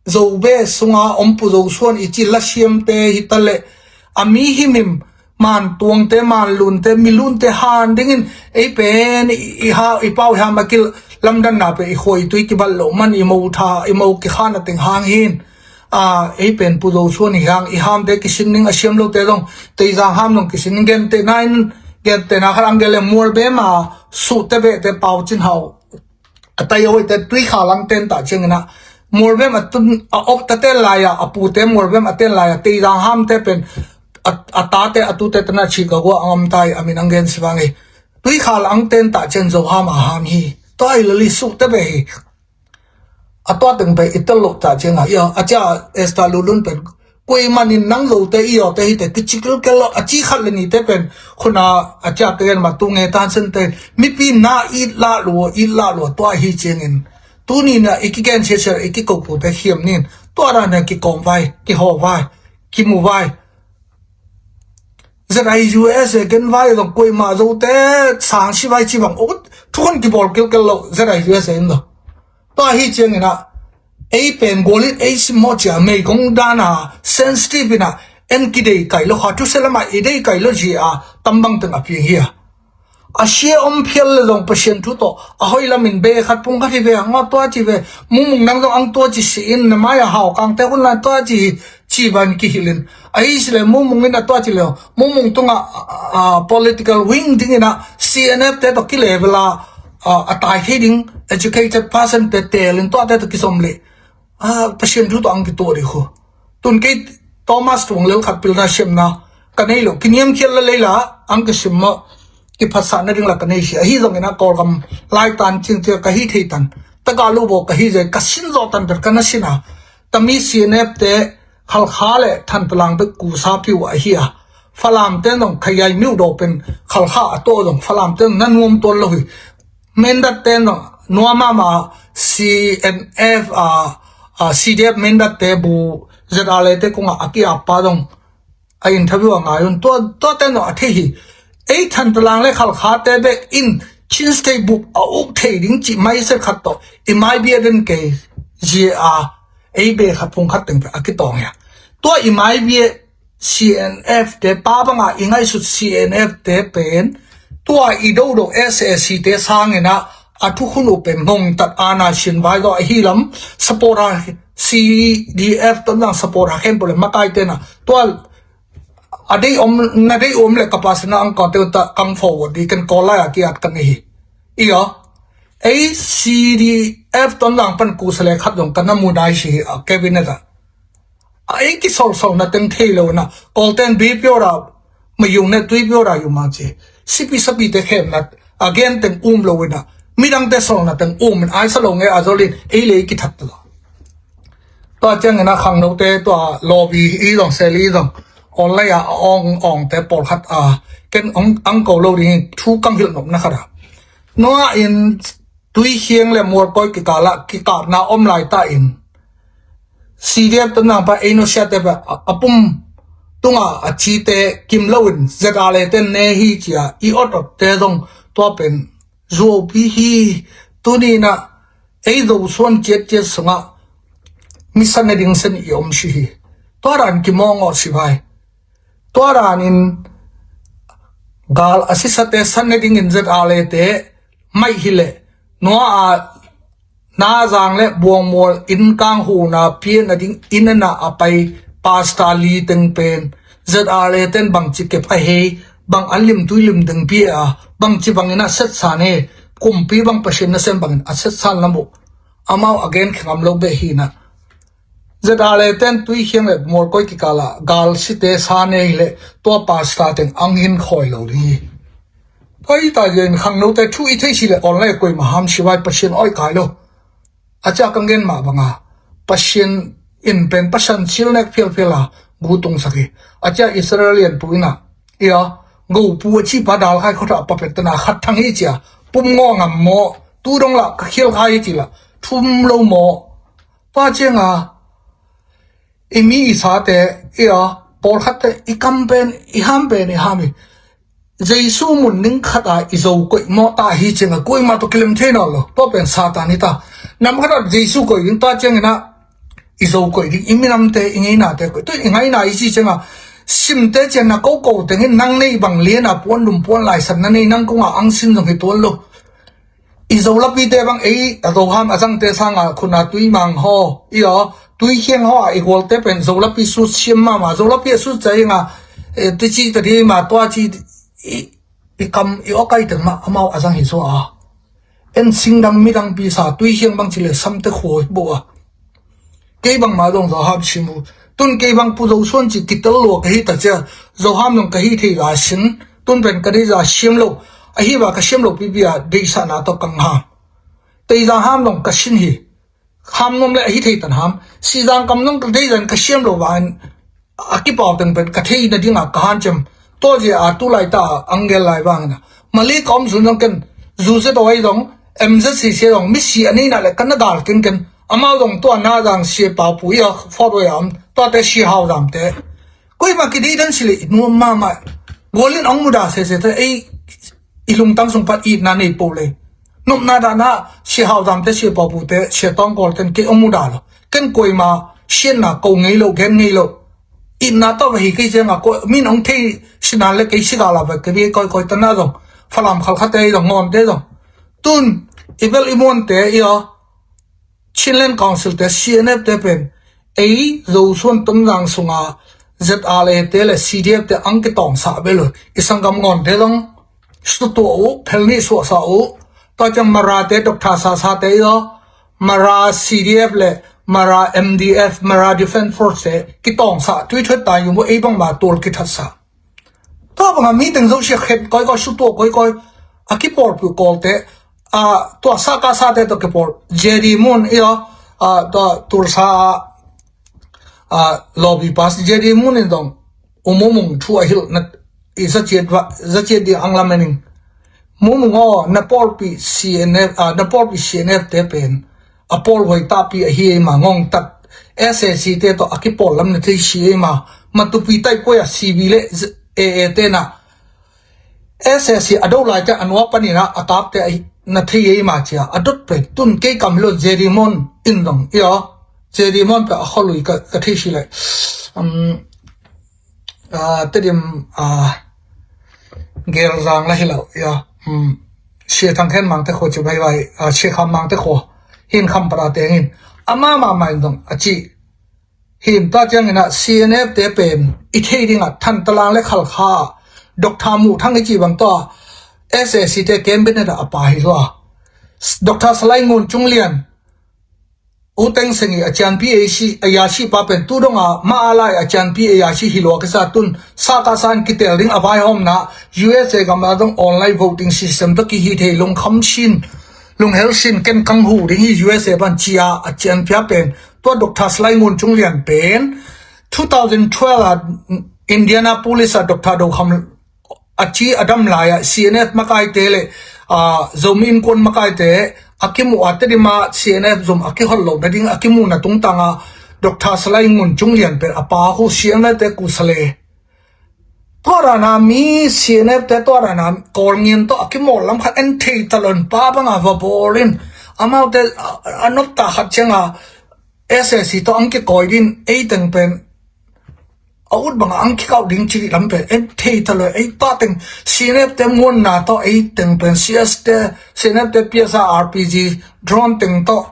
Zobe sunga om pu Zo suan i ci la siamte hi ta leh a mi himhim man tuangte man lunte mi lunte han dingin ei pen i ha i pau i ham a kil lamdanna pe i khua i tui kibat loh man i mo tha i mo kikhan a teng hang hin. A ei pen pu Zo suan i hang i hamte kisin ding a siam lote zong Teizang ham zong kisin ding. Gentehna in gentehna khat ang gen le Mualbem a suhte behte Pau Cin Hau a tai a hoihte Tuikhal ang ten ta ciangin ah Mualbem a tun a op ta ten lai a a pute Mualbem a ten lai a Teizang hamte pen a tate a tute tana ci ka gua ang om tai a min ang gen si vang hi. Tuikhal ang ten ta ciang Zoham a ham hi. Tua i lali suhte be hi. A tua teng pen i tel loh ta ciangah ia a cia Esther Lulun pen kuai manin nang Zote i awte hite kici kilkel lo a ci khat le nite pen khuna a cia ka gen ma tu nge tan sente mipi na it lah lua it lah lua tua hi ciangin tuni na i kigen siasia i kikopute khiam nin tua dana kikawm vai kihaw vai kimu vai. Zet a i U S A gen vai zong kuai ma Zote sang si vai ci bang ut thukhun kibawl kilkel lo zet a i U S A in lo. Tua hi ciangin ah ei pen gualin ei simmawh cia meigong dana sensitive inah en kidei kai lo kha thuse lamah i dei kai lo zia a tambang teng a piang hi a. A sia om phial le zong Pasian thu tawh a hoih lamin be khat pung khat hi ve a ngaw tua ci ve. Mumung nang zong ang tua ci si in na mai a hau kangte hun lan tua ci hi ci ban kihilin a hi si le mumung in a tua ci le mumung tungah political wing dingin ah C N F te tawh kilevela a tai thei ding educated person te telin tuate tawh kisom le Pasian thu tawh ang kituah dih khu. Tun kei Thomas tuang lel khat pilna siamna ka nei lo kiniamkhial la leila ang kisim mawh kiphatsahna ding la ka nei si ahi zongin a Kawlgam laitan cingcia ka hi thei tan taka lu baw ka hi zai ka sin zawh tan ber ka na sin a tami C N F te Khalkha le Thantalang bek kusa piu ahi a Falam te nong khayai miuh daw pen Khalkha a taw zong Falam te na nuam tuan lo hi. Mendat te nong nuamama C N F a C D F mendat te bu zet a le te kongah a kiap pa zong a interview a ngai un tua te nong a thei hi. Ei Thantalang le Khalkha te bek in Chin State bup a uk thei ding cih maiset khat tawh i mai bia den kei zia a ei be khat phung khat teng a kitawng ia tua i mai bia C N F te pa banga i ngaihsut C N F te pen tua i dodo S A C te sangin ah a thukhun uh pen ngongtat ana sin vai zaw ahi lam support a C D F tonzang support a khempeuh le makai tena tua a dei om na dei om le ka pasina ang kawte ta kang forward di ken call lai a kiat kan hi. Ia ei C D F tonzang pan kusa le khat zong kan na mu nai si a cabinet a a ei kisolsol na teng thei lo na kawlten bi piora mayung ne tui piora yu mang ci sipi sapi te khem na a gen teng um lo na midang te sol na teng um in ai sa lo nge a zolin ei le kithat lo. Tua ciangin a khangnote tua lobby i zong seli i zong online a ong ong te pawlkhat a ken ang ko lo ding thu kang hilh nopna khat a nua in tui hiang le mualpawi kikala kikapna om lai ta in C D F Tonzang pa ei nusiate pa a, a pum tunga a cite kim loin Z R A ten ne hi cia i awt awtte zong tua pen zuaupi hi. Tuninah ei Zosuan ciatciat sungah mi sa ne ding sen i om si hi. Tua dan kimawng awh si vai. Tua danin gal a sisate sa ne dingin Z R A te maih hileh nua a Nazang le Buangmual inn kang huna pian a ding inn a na a pai pasta li teng pen Z R A ten bangci kep a hei, bang an lim tui lim ding pia a, bangci bangin a setsan he, kumpi bang Pasian nasem bangin a setsan lam uh amau a gen khengam lo beh hinah. Z R A ten Tuikhiang le Mualkoi kikala gal site sa ne hileh tua pasta teng ang hin khawi lo ding hi. Tua hi ta zen khangnote thu i thei si le online koima ham si vai Pasian oi kai lo. A cia ka ngen mah banga Pasian in pen pasan sil nek phialphial a gu tungsak hi. A cia Israel lianpu ina ia gopu a cipa dal khai khawtha a papet tana khat thang hi cia pum ngaw ngam maw tu dong lah ka khial khai hi ci lah thum lo maw. Tua cianga i mi i sate ia pawlkhatte i kam pen i ham pen i ham hi. Jesu mun ning khata i zo koih mawh ta hi cianga kuima tawh kilem thei nawn lo. Tua pen Satan hi ta. Nam khata Jesu koih ding ta ciangina i zo koih ding i minamte i ngeinate koih tu i ngaina i ci cianga simte cian na koko tengin nang nei bang liana puan lum puan laisan na nei nang konga ang sin zong hi tuan lo. I Zolapite bang ei a Zoham a zangte sanga khuna Tuimang haw i aw Tuikhiang haw a i gualte pen Zolapi sut siam mama Zolapi a sut cainga tici tadi ma tua ci i kam i awkai teng mah amau a zang hi zaw a. En singdang midang pisa Tuikhiang bang ci le samte khua hi bo a. Kei bangmah dong Zoham sim uh. Tun kei bang Pu Zosuan ci kitel lua ka hi ta cia Zoham dong ka hi thei la sin. Tun pen ka deih za siam lo. Ahi ba ka siam lo pipi a deihsahna tawh kang ham. Tei za ham dong ka sin hi. Ham nuam le ahi thei tan ham. Si zang kam dong ka deih zan ka siam lo ba in a kipau teng pen ka thei na dinga ka hanciam. Tua zia a tu lai ta a angel lai bangina Mali ka om zun zong ken zu zia dawai zong M Z C C zong misi a neina le kan na dal ken ken amau zong tua na zang sia pau pu ia fawt wai a om tuate sia hau zamte. Koima kidei dan si le i nuam mahmah. Gualin ong muda sese te ei i lungtang sung pat itna nei po le. Nopna dahna sia hau zamte sia pau pute sia tawngkawl ten kei ong muda lo. Ken koima sianna ko ngei lo gen ngei lo. Itna tawh va hi kei cianga ko min ong thei sinan le kei sigala va kei bi koikoi tana zong Falam khalkhate zong ngawnte zong tun i bel i muante i aw Chinland Council te C N F te pen ei Zosuan Tonzang sunga Z R A te le C D F te ang kitawngsah bel uh i sanggam ngawnte zong sutuah uh phelnih suahsah uh. Tua ciang Mara te Doctor Sasa te i aw Mara C D F le Mara M D F Mara Defence Force te kitawngsah tuithuat tai uh mu ei bangma tual kithatsah. Tua banga mi teng zo sia khen koikoi sutuah koikoi a kipawlpih kawlte a tua saka sate tawh kipawl J D Mun i aw a tua Tulsa a lobby pass J D Mun in dong umumung thu a hilh na i zaciat ding ang lamening mumung aw na pawlpih C N F a na pawlpih C N F te pen a pawl huai tahpi ahi ei ma ngongtat S A C te tawh a kipawl lam na thei si ei ma matupi taipoi a C B le A A te na S A C a do lai te a nua panina a tapte na thei ei ma cia a dot pe tun kei kam lo J D Mon in dong i aw J D Mon pe a kholui ka thei si le. Tedim gelzang la hi lo ia. Sia thang khen mangte kho ci vaivai sia kham mangte kho hin kham para tengin ama mama in dong a ci. Hin ta ciangina C N F te pen i thei dinga thantalang le khalkha Doctor Muh Thang i ci bang tua S A C te cabinet a pa hi zua Doctor Salai Ngun Cung Lian U Thein Sein i a cianpi a yasi pa pen tu donga ma a lai a cianpi a yasi hi lua kisa tun saka san kitel ding a vaihawmna U S A gam a dong online voting system to kihi thei lungkham sin lunghel sin ken kang hu ding hi U S A ban cia a cianpia pen tua Doctor Salai Ngun Cung Lian pen two thousand twelve a Indianapolis a Doctor Do Kham a ci a dam lai ah C N F makaite le Zomi Innkuan makaite a kimu a Tedim a C N F zom a kihol lo nading a kimu na tungtanga Doctor Salai Ngun Cung Lian pen a pa khu C N F te kusa le. Tua dana mi C N F te tua dana Kawl ngian tawh a kimawl lam khat en thei ta lo in pa banga va bawl in amaute a, a nopta khat cianga S A C tawh ang kikawi din ei teng pen a ut banga ang kikauh ding ci lam pen en thei ta lo. Ei tua teng C N F te muanna tawh ei teng pen C S te, C N F te P S R, R P G, drone teng tawh,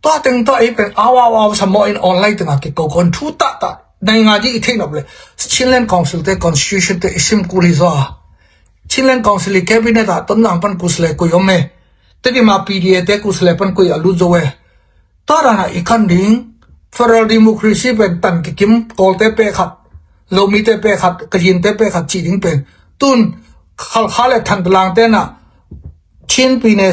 tua teng tawh ei pen au au au sa maw in online tenga kiko kon thu tahtah nai nga di i thei nop le. Chinland Council te constitution te i sim kul hi zaw a, Chinland Council i cabinet ah Tonzang pan kusa le kui om e. Tedim a P D A te kusa le pan kui a lut zo e. Tua dana i kan ding federal democracy pen tan kikim, Kawlte pek khat, Zomite pek khat, Kajinte pek khat ci ding pen tun Khalkha le Thantlang tena Chinpi ne,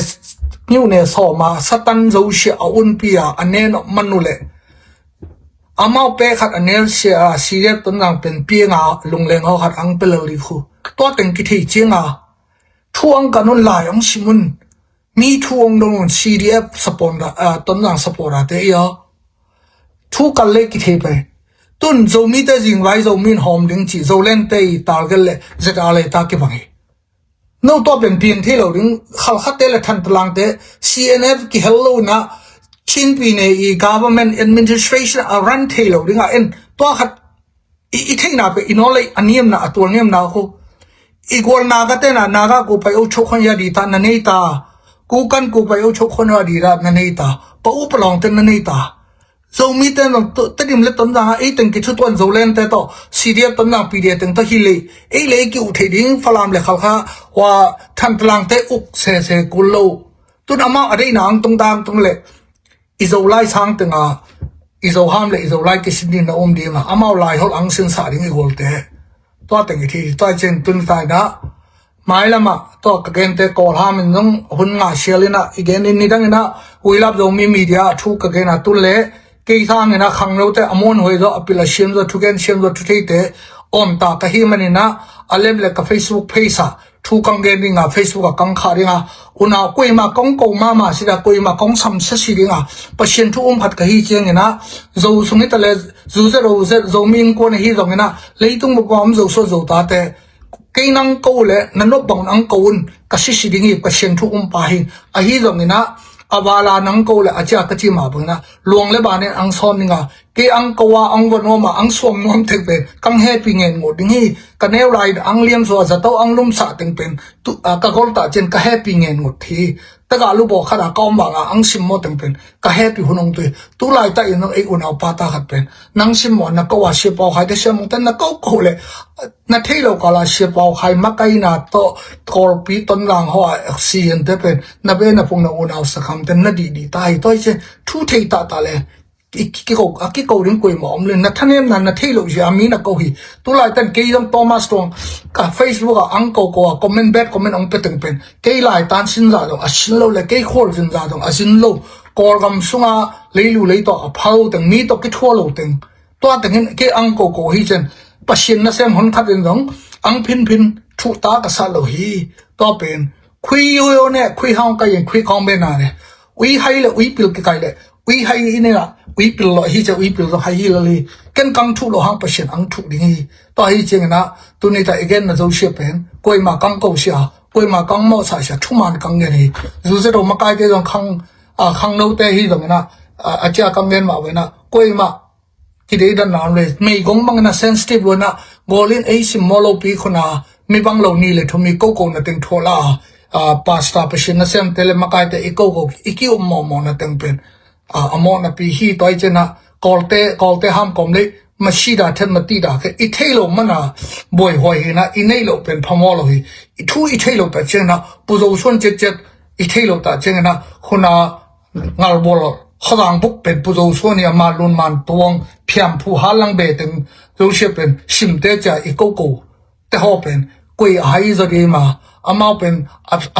niu ne sawma satan zosia a unpi a a nen manu le amau pek khat a nelsia a C D F Tonzang pen pianga lungleng haw khat ang pelal li khu. Tua teng kithei cianga thu ang kan un lai ang simun mi thu ang dong un C D F support a, a, Tonzang support a te ia thu kal le kithei pai. Tun Zomite zingvai Zomin hawm ding ci Zolente i target le Z R le ta kibang hi. No tua pen piang thei lo ding, Khalkhate le Thantalangte C N F kihel lo na Chinpi ne i government administration a run thei lo ding a en tua khat i, i theihna pe i naw lei a niamna a tual niamna khu. I gual Naga tena Naga ku pai o chok khon ya di ta na nei ta. Ku kan ku pai o chok khon ya di ta na nei ta. Pa u palawng ten na nei ta. Zomite nong Tedim le Tonzang a ei teng kithutuan Zolente tawh C D F Tonzang P D A teng tawh hi lei. Ei lei ki uh thei ding Falam le Khalkha hua Thantalangte uk sese kul lo. Tun amau a deina ang tung dang tung le i Zolai sang tenga i Zoham le i Zolai kisin ding na um dinga amau lai hol ang sinsa ding i gualte. Tua teng i thi tua i cen tun taina mailama tua ka gente Kawlham in zong hun nga sial ina i gen in nidang ina Huilap Zomi Media a thu ka gen a tun le kei sang ina khangnote a muan huai zo a pil a siam zo thugen siam zo thutheite omta ka hi man ina a lem le ka Facebook page a thu kang gen dinga Facebook a kang kha dinga unau kuima kong ko mama sida kuima kong samsia si dinga Pasian thu um khat ka hi ciangina zo sung ita le zu ze ro ze zo mi in kuan hi zongina leitung mo pawm zo so zo ta te kei nang ko le na nop bang ang ko un ka si si ding hi Pasian thu um pa hi ahi zongina a vala nang ko le a cia ka ci ma bangina luang le banen ang sawn dinga kei ang ko a ang va nuam a ang suam nuam thek ve kang happy ngen ngut ding hi ka neu lai ang liam so a zato ang lum sa teng pen tu a ka gol ta cen ka happy ngen ngut hi taga lu bo khat a ka om banga ang sim mo teng pen ka happy hun ong tui tu lai ta in ei unau pa ta khat pen nang sim mo na ko a sia pau khai te sia mong ten na ko ko le na thei lo kala sia pau khai makaina to Kawlpi Tonzang ho a oxygen te pen na be na pung na unau sakham ten na di di ta hi toi che thu thei ta ta le i kiko a kiko ding kuima om le na thanem na na thei lo zia mi na ko hi tu lai tan kei zong Thomas Tuang ka Facebook a ang ko ko a comment bad comment ong pe teng pen kei lai tan sin za dong a sin lo le kei khol sin za dong a sin lo Kawlgam sunga leilu lei to a phau teng mi to ki thua lo teng tua teng hin kei ang ko ko hi chen Pasian na sem hon khat in dong ang phin phin thu ta ka sa lo hi tua pen khui yo yo ne khui hong ka yin khui kong be na ne ui hai le ui pil ki kai le ui hai i ne na ui pil lo hi che ui pil lo hai hi lo li ken kang thu lo hang Pasian ang thu ding hi tua hi cheng na tu ni ta again na zo sia pen kuima kang ko sia kuima kang mo sa sia thu man kang ngen hi zu ze do makai te zong khang a khang no te hi zong na a chia kang ngen ma we na kuima kidei dan na le mei gong bang na sensitive lo na golin ei sim mo lo pi khuna mi bang lo ni le thumi ko ko na teng thola a pastor Pasian na sem te le makai te i ko ko i ki um mo mo na teng pen a a mo na pi hi toi chena Kawlte Kawlte ham kom le masida then mati da ke i thei lo mana boi hoi hi na i nei lo pen phamo lo hi i thu i thei lo ta chena pu zo suan chet chet i thei lo ta chena khuna ngal bol khazang buk pen pu zo suan hi a ma lun man tuang phiam phu ha lang be teng zo sia pen sim te cha i ko ko te ho pen koi a hai zo di ma amau pen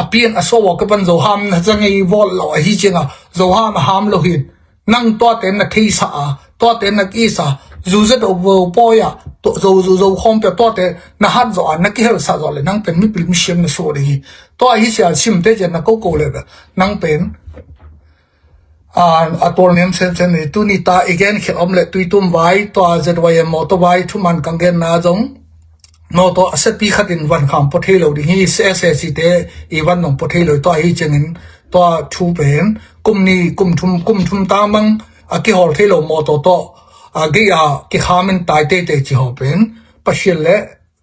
a pian a so wa ke pan zo ham na zang i vol lo a hi chinga zo ham a ham lo hin nang tua te na thei sa a tua te na ki sa zu ze do vo po ya to zo zu zo khom pe tua te na hat zo a na ki hel sa zo le nang pen mi pil mi siam na so de hi tua hi sia sim te chen na ko ko le nang pen a, a tual nem semsem ni. Tuni ta i gen khial om le Tuitum vai, tua Z Y M mawtaw vai thuman kang genna zong mawtaw a siapi khat in van kham pua thei lo ding hi. S S A C te i van nong pua thei lo, tua hi ciangin tua thu pen kum ni kum thum kum thum ta mang a kihawl thei lo mawtaw tawh a gei a kikham in tai teitei ci haw pen Pasian le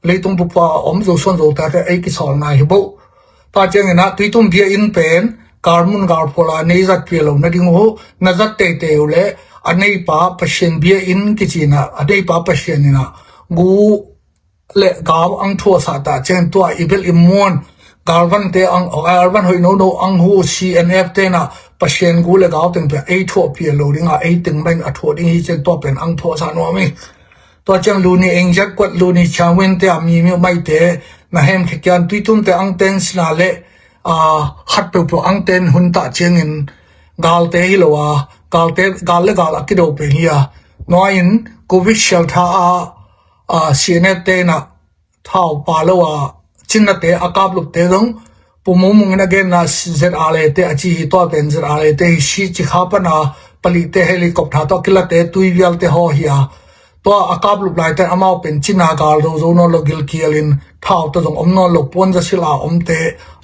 leitung bupa a om Zosuan Zota te ei kisawl ngai hi bo. Tua ciangin ah Tuitum bia in pen galmun galphual a nei zat pia lo nading uh na zat teitei uh le a neipa Pasian bia in kici in ah a neipa Pasian in ah gu le gau ang thuahsah ta ciangin tua i bel i muan galvante ang, galvan hoih nono ang hu C N F te in ah Pasian gu le gau teng pia ei thuah pia lo ding a ei teng main a thuah ding hi ciang tua pen ang thuahsah nuam hi. Tua ciang luni engzat kuat luni ciangwin te a mi mi maite na hem khekian Tuitum te ang ten sina le a khat peuhpeuh ang ten hun ta ciangin galte hi lo a galte gal le gal a kido pen hi a nuain Covid sial tha a, a C N F te in ah thau pa lo a cinnate a kaplupte zong pumumung in a genna Z R A te a ci hi. Tua pen Z R A te hi si ci kha pana palite helicopter tawh kilate tui vialte haw hi a tua a kaplup laite amau pen cina gal zo zo nawn lo gilkial in thau ta zong om nawn lo puan za sila omte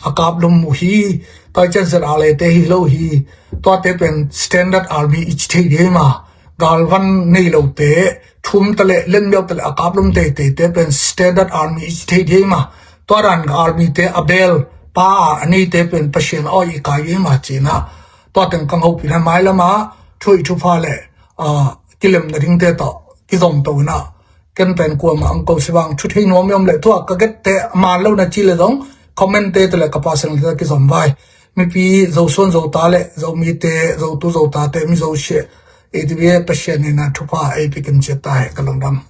a kaplum mu hi. Tua cian Z R A te hi lo hi. Tuate pen standard army i ci thei dei ma galvan nei lote thum ta le len miau ta le a kaplum teitei te pen standard army i ci thei dei ma tua dan army te a bel pa a a nei te pen Pasian aw i kai dei ma cina tua teng kang hopina mai lama thuih thupha le a kilemna ding te tawh kizom to ina ken pen kuama ang ko si vang thu thei nuam i om le thua ka get te man lo na ci le zong comment te te le ka pasal te kizom vai. Mipi Zosuan Zota le Zomite Zotu Zota te mi Zosia ei ti bia Pasian in a thupha ei pikim ciat ta he ka lungdam.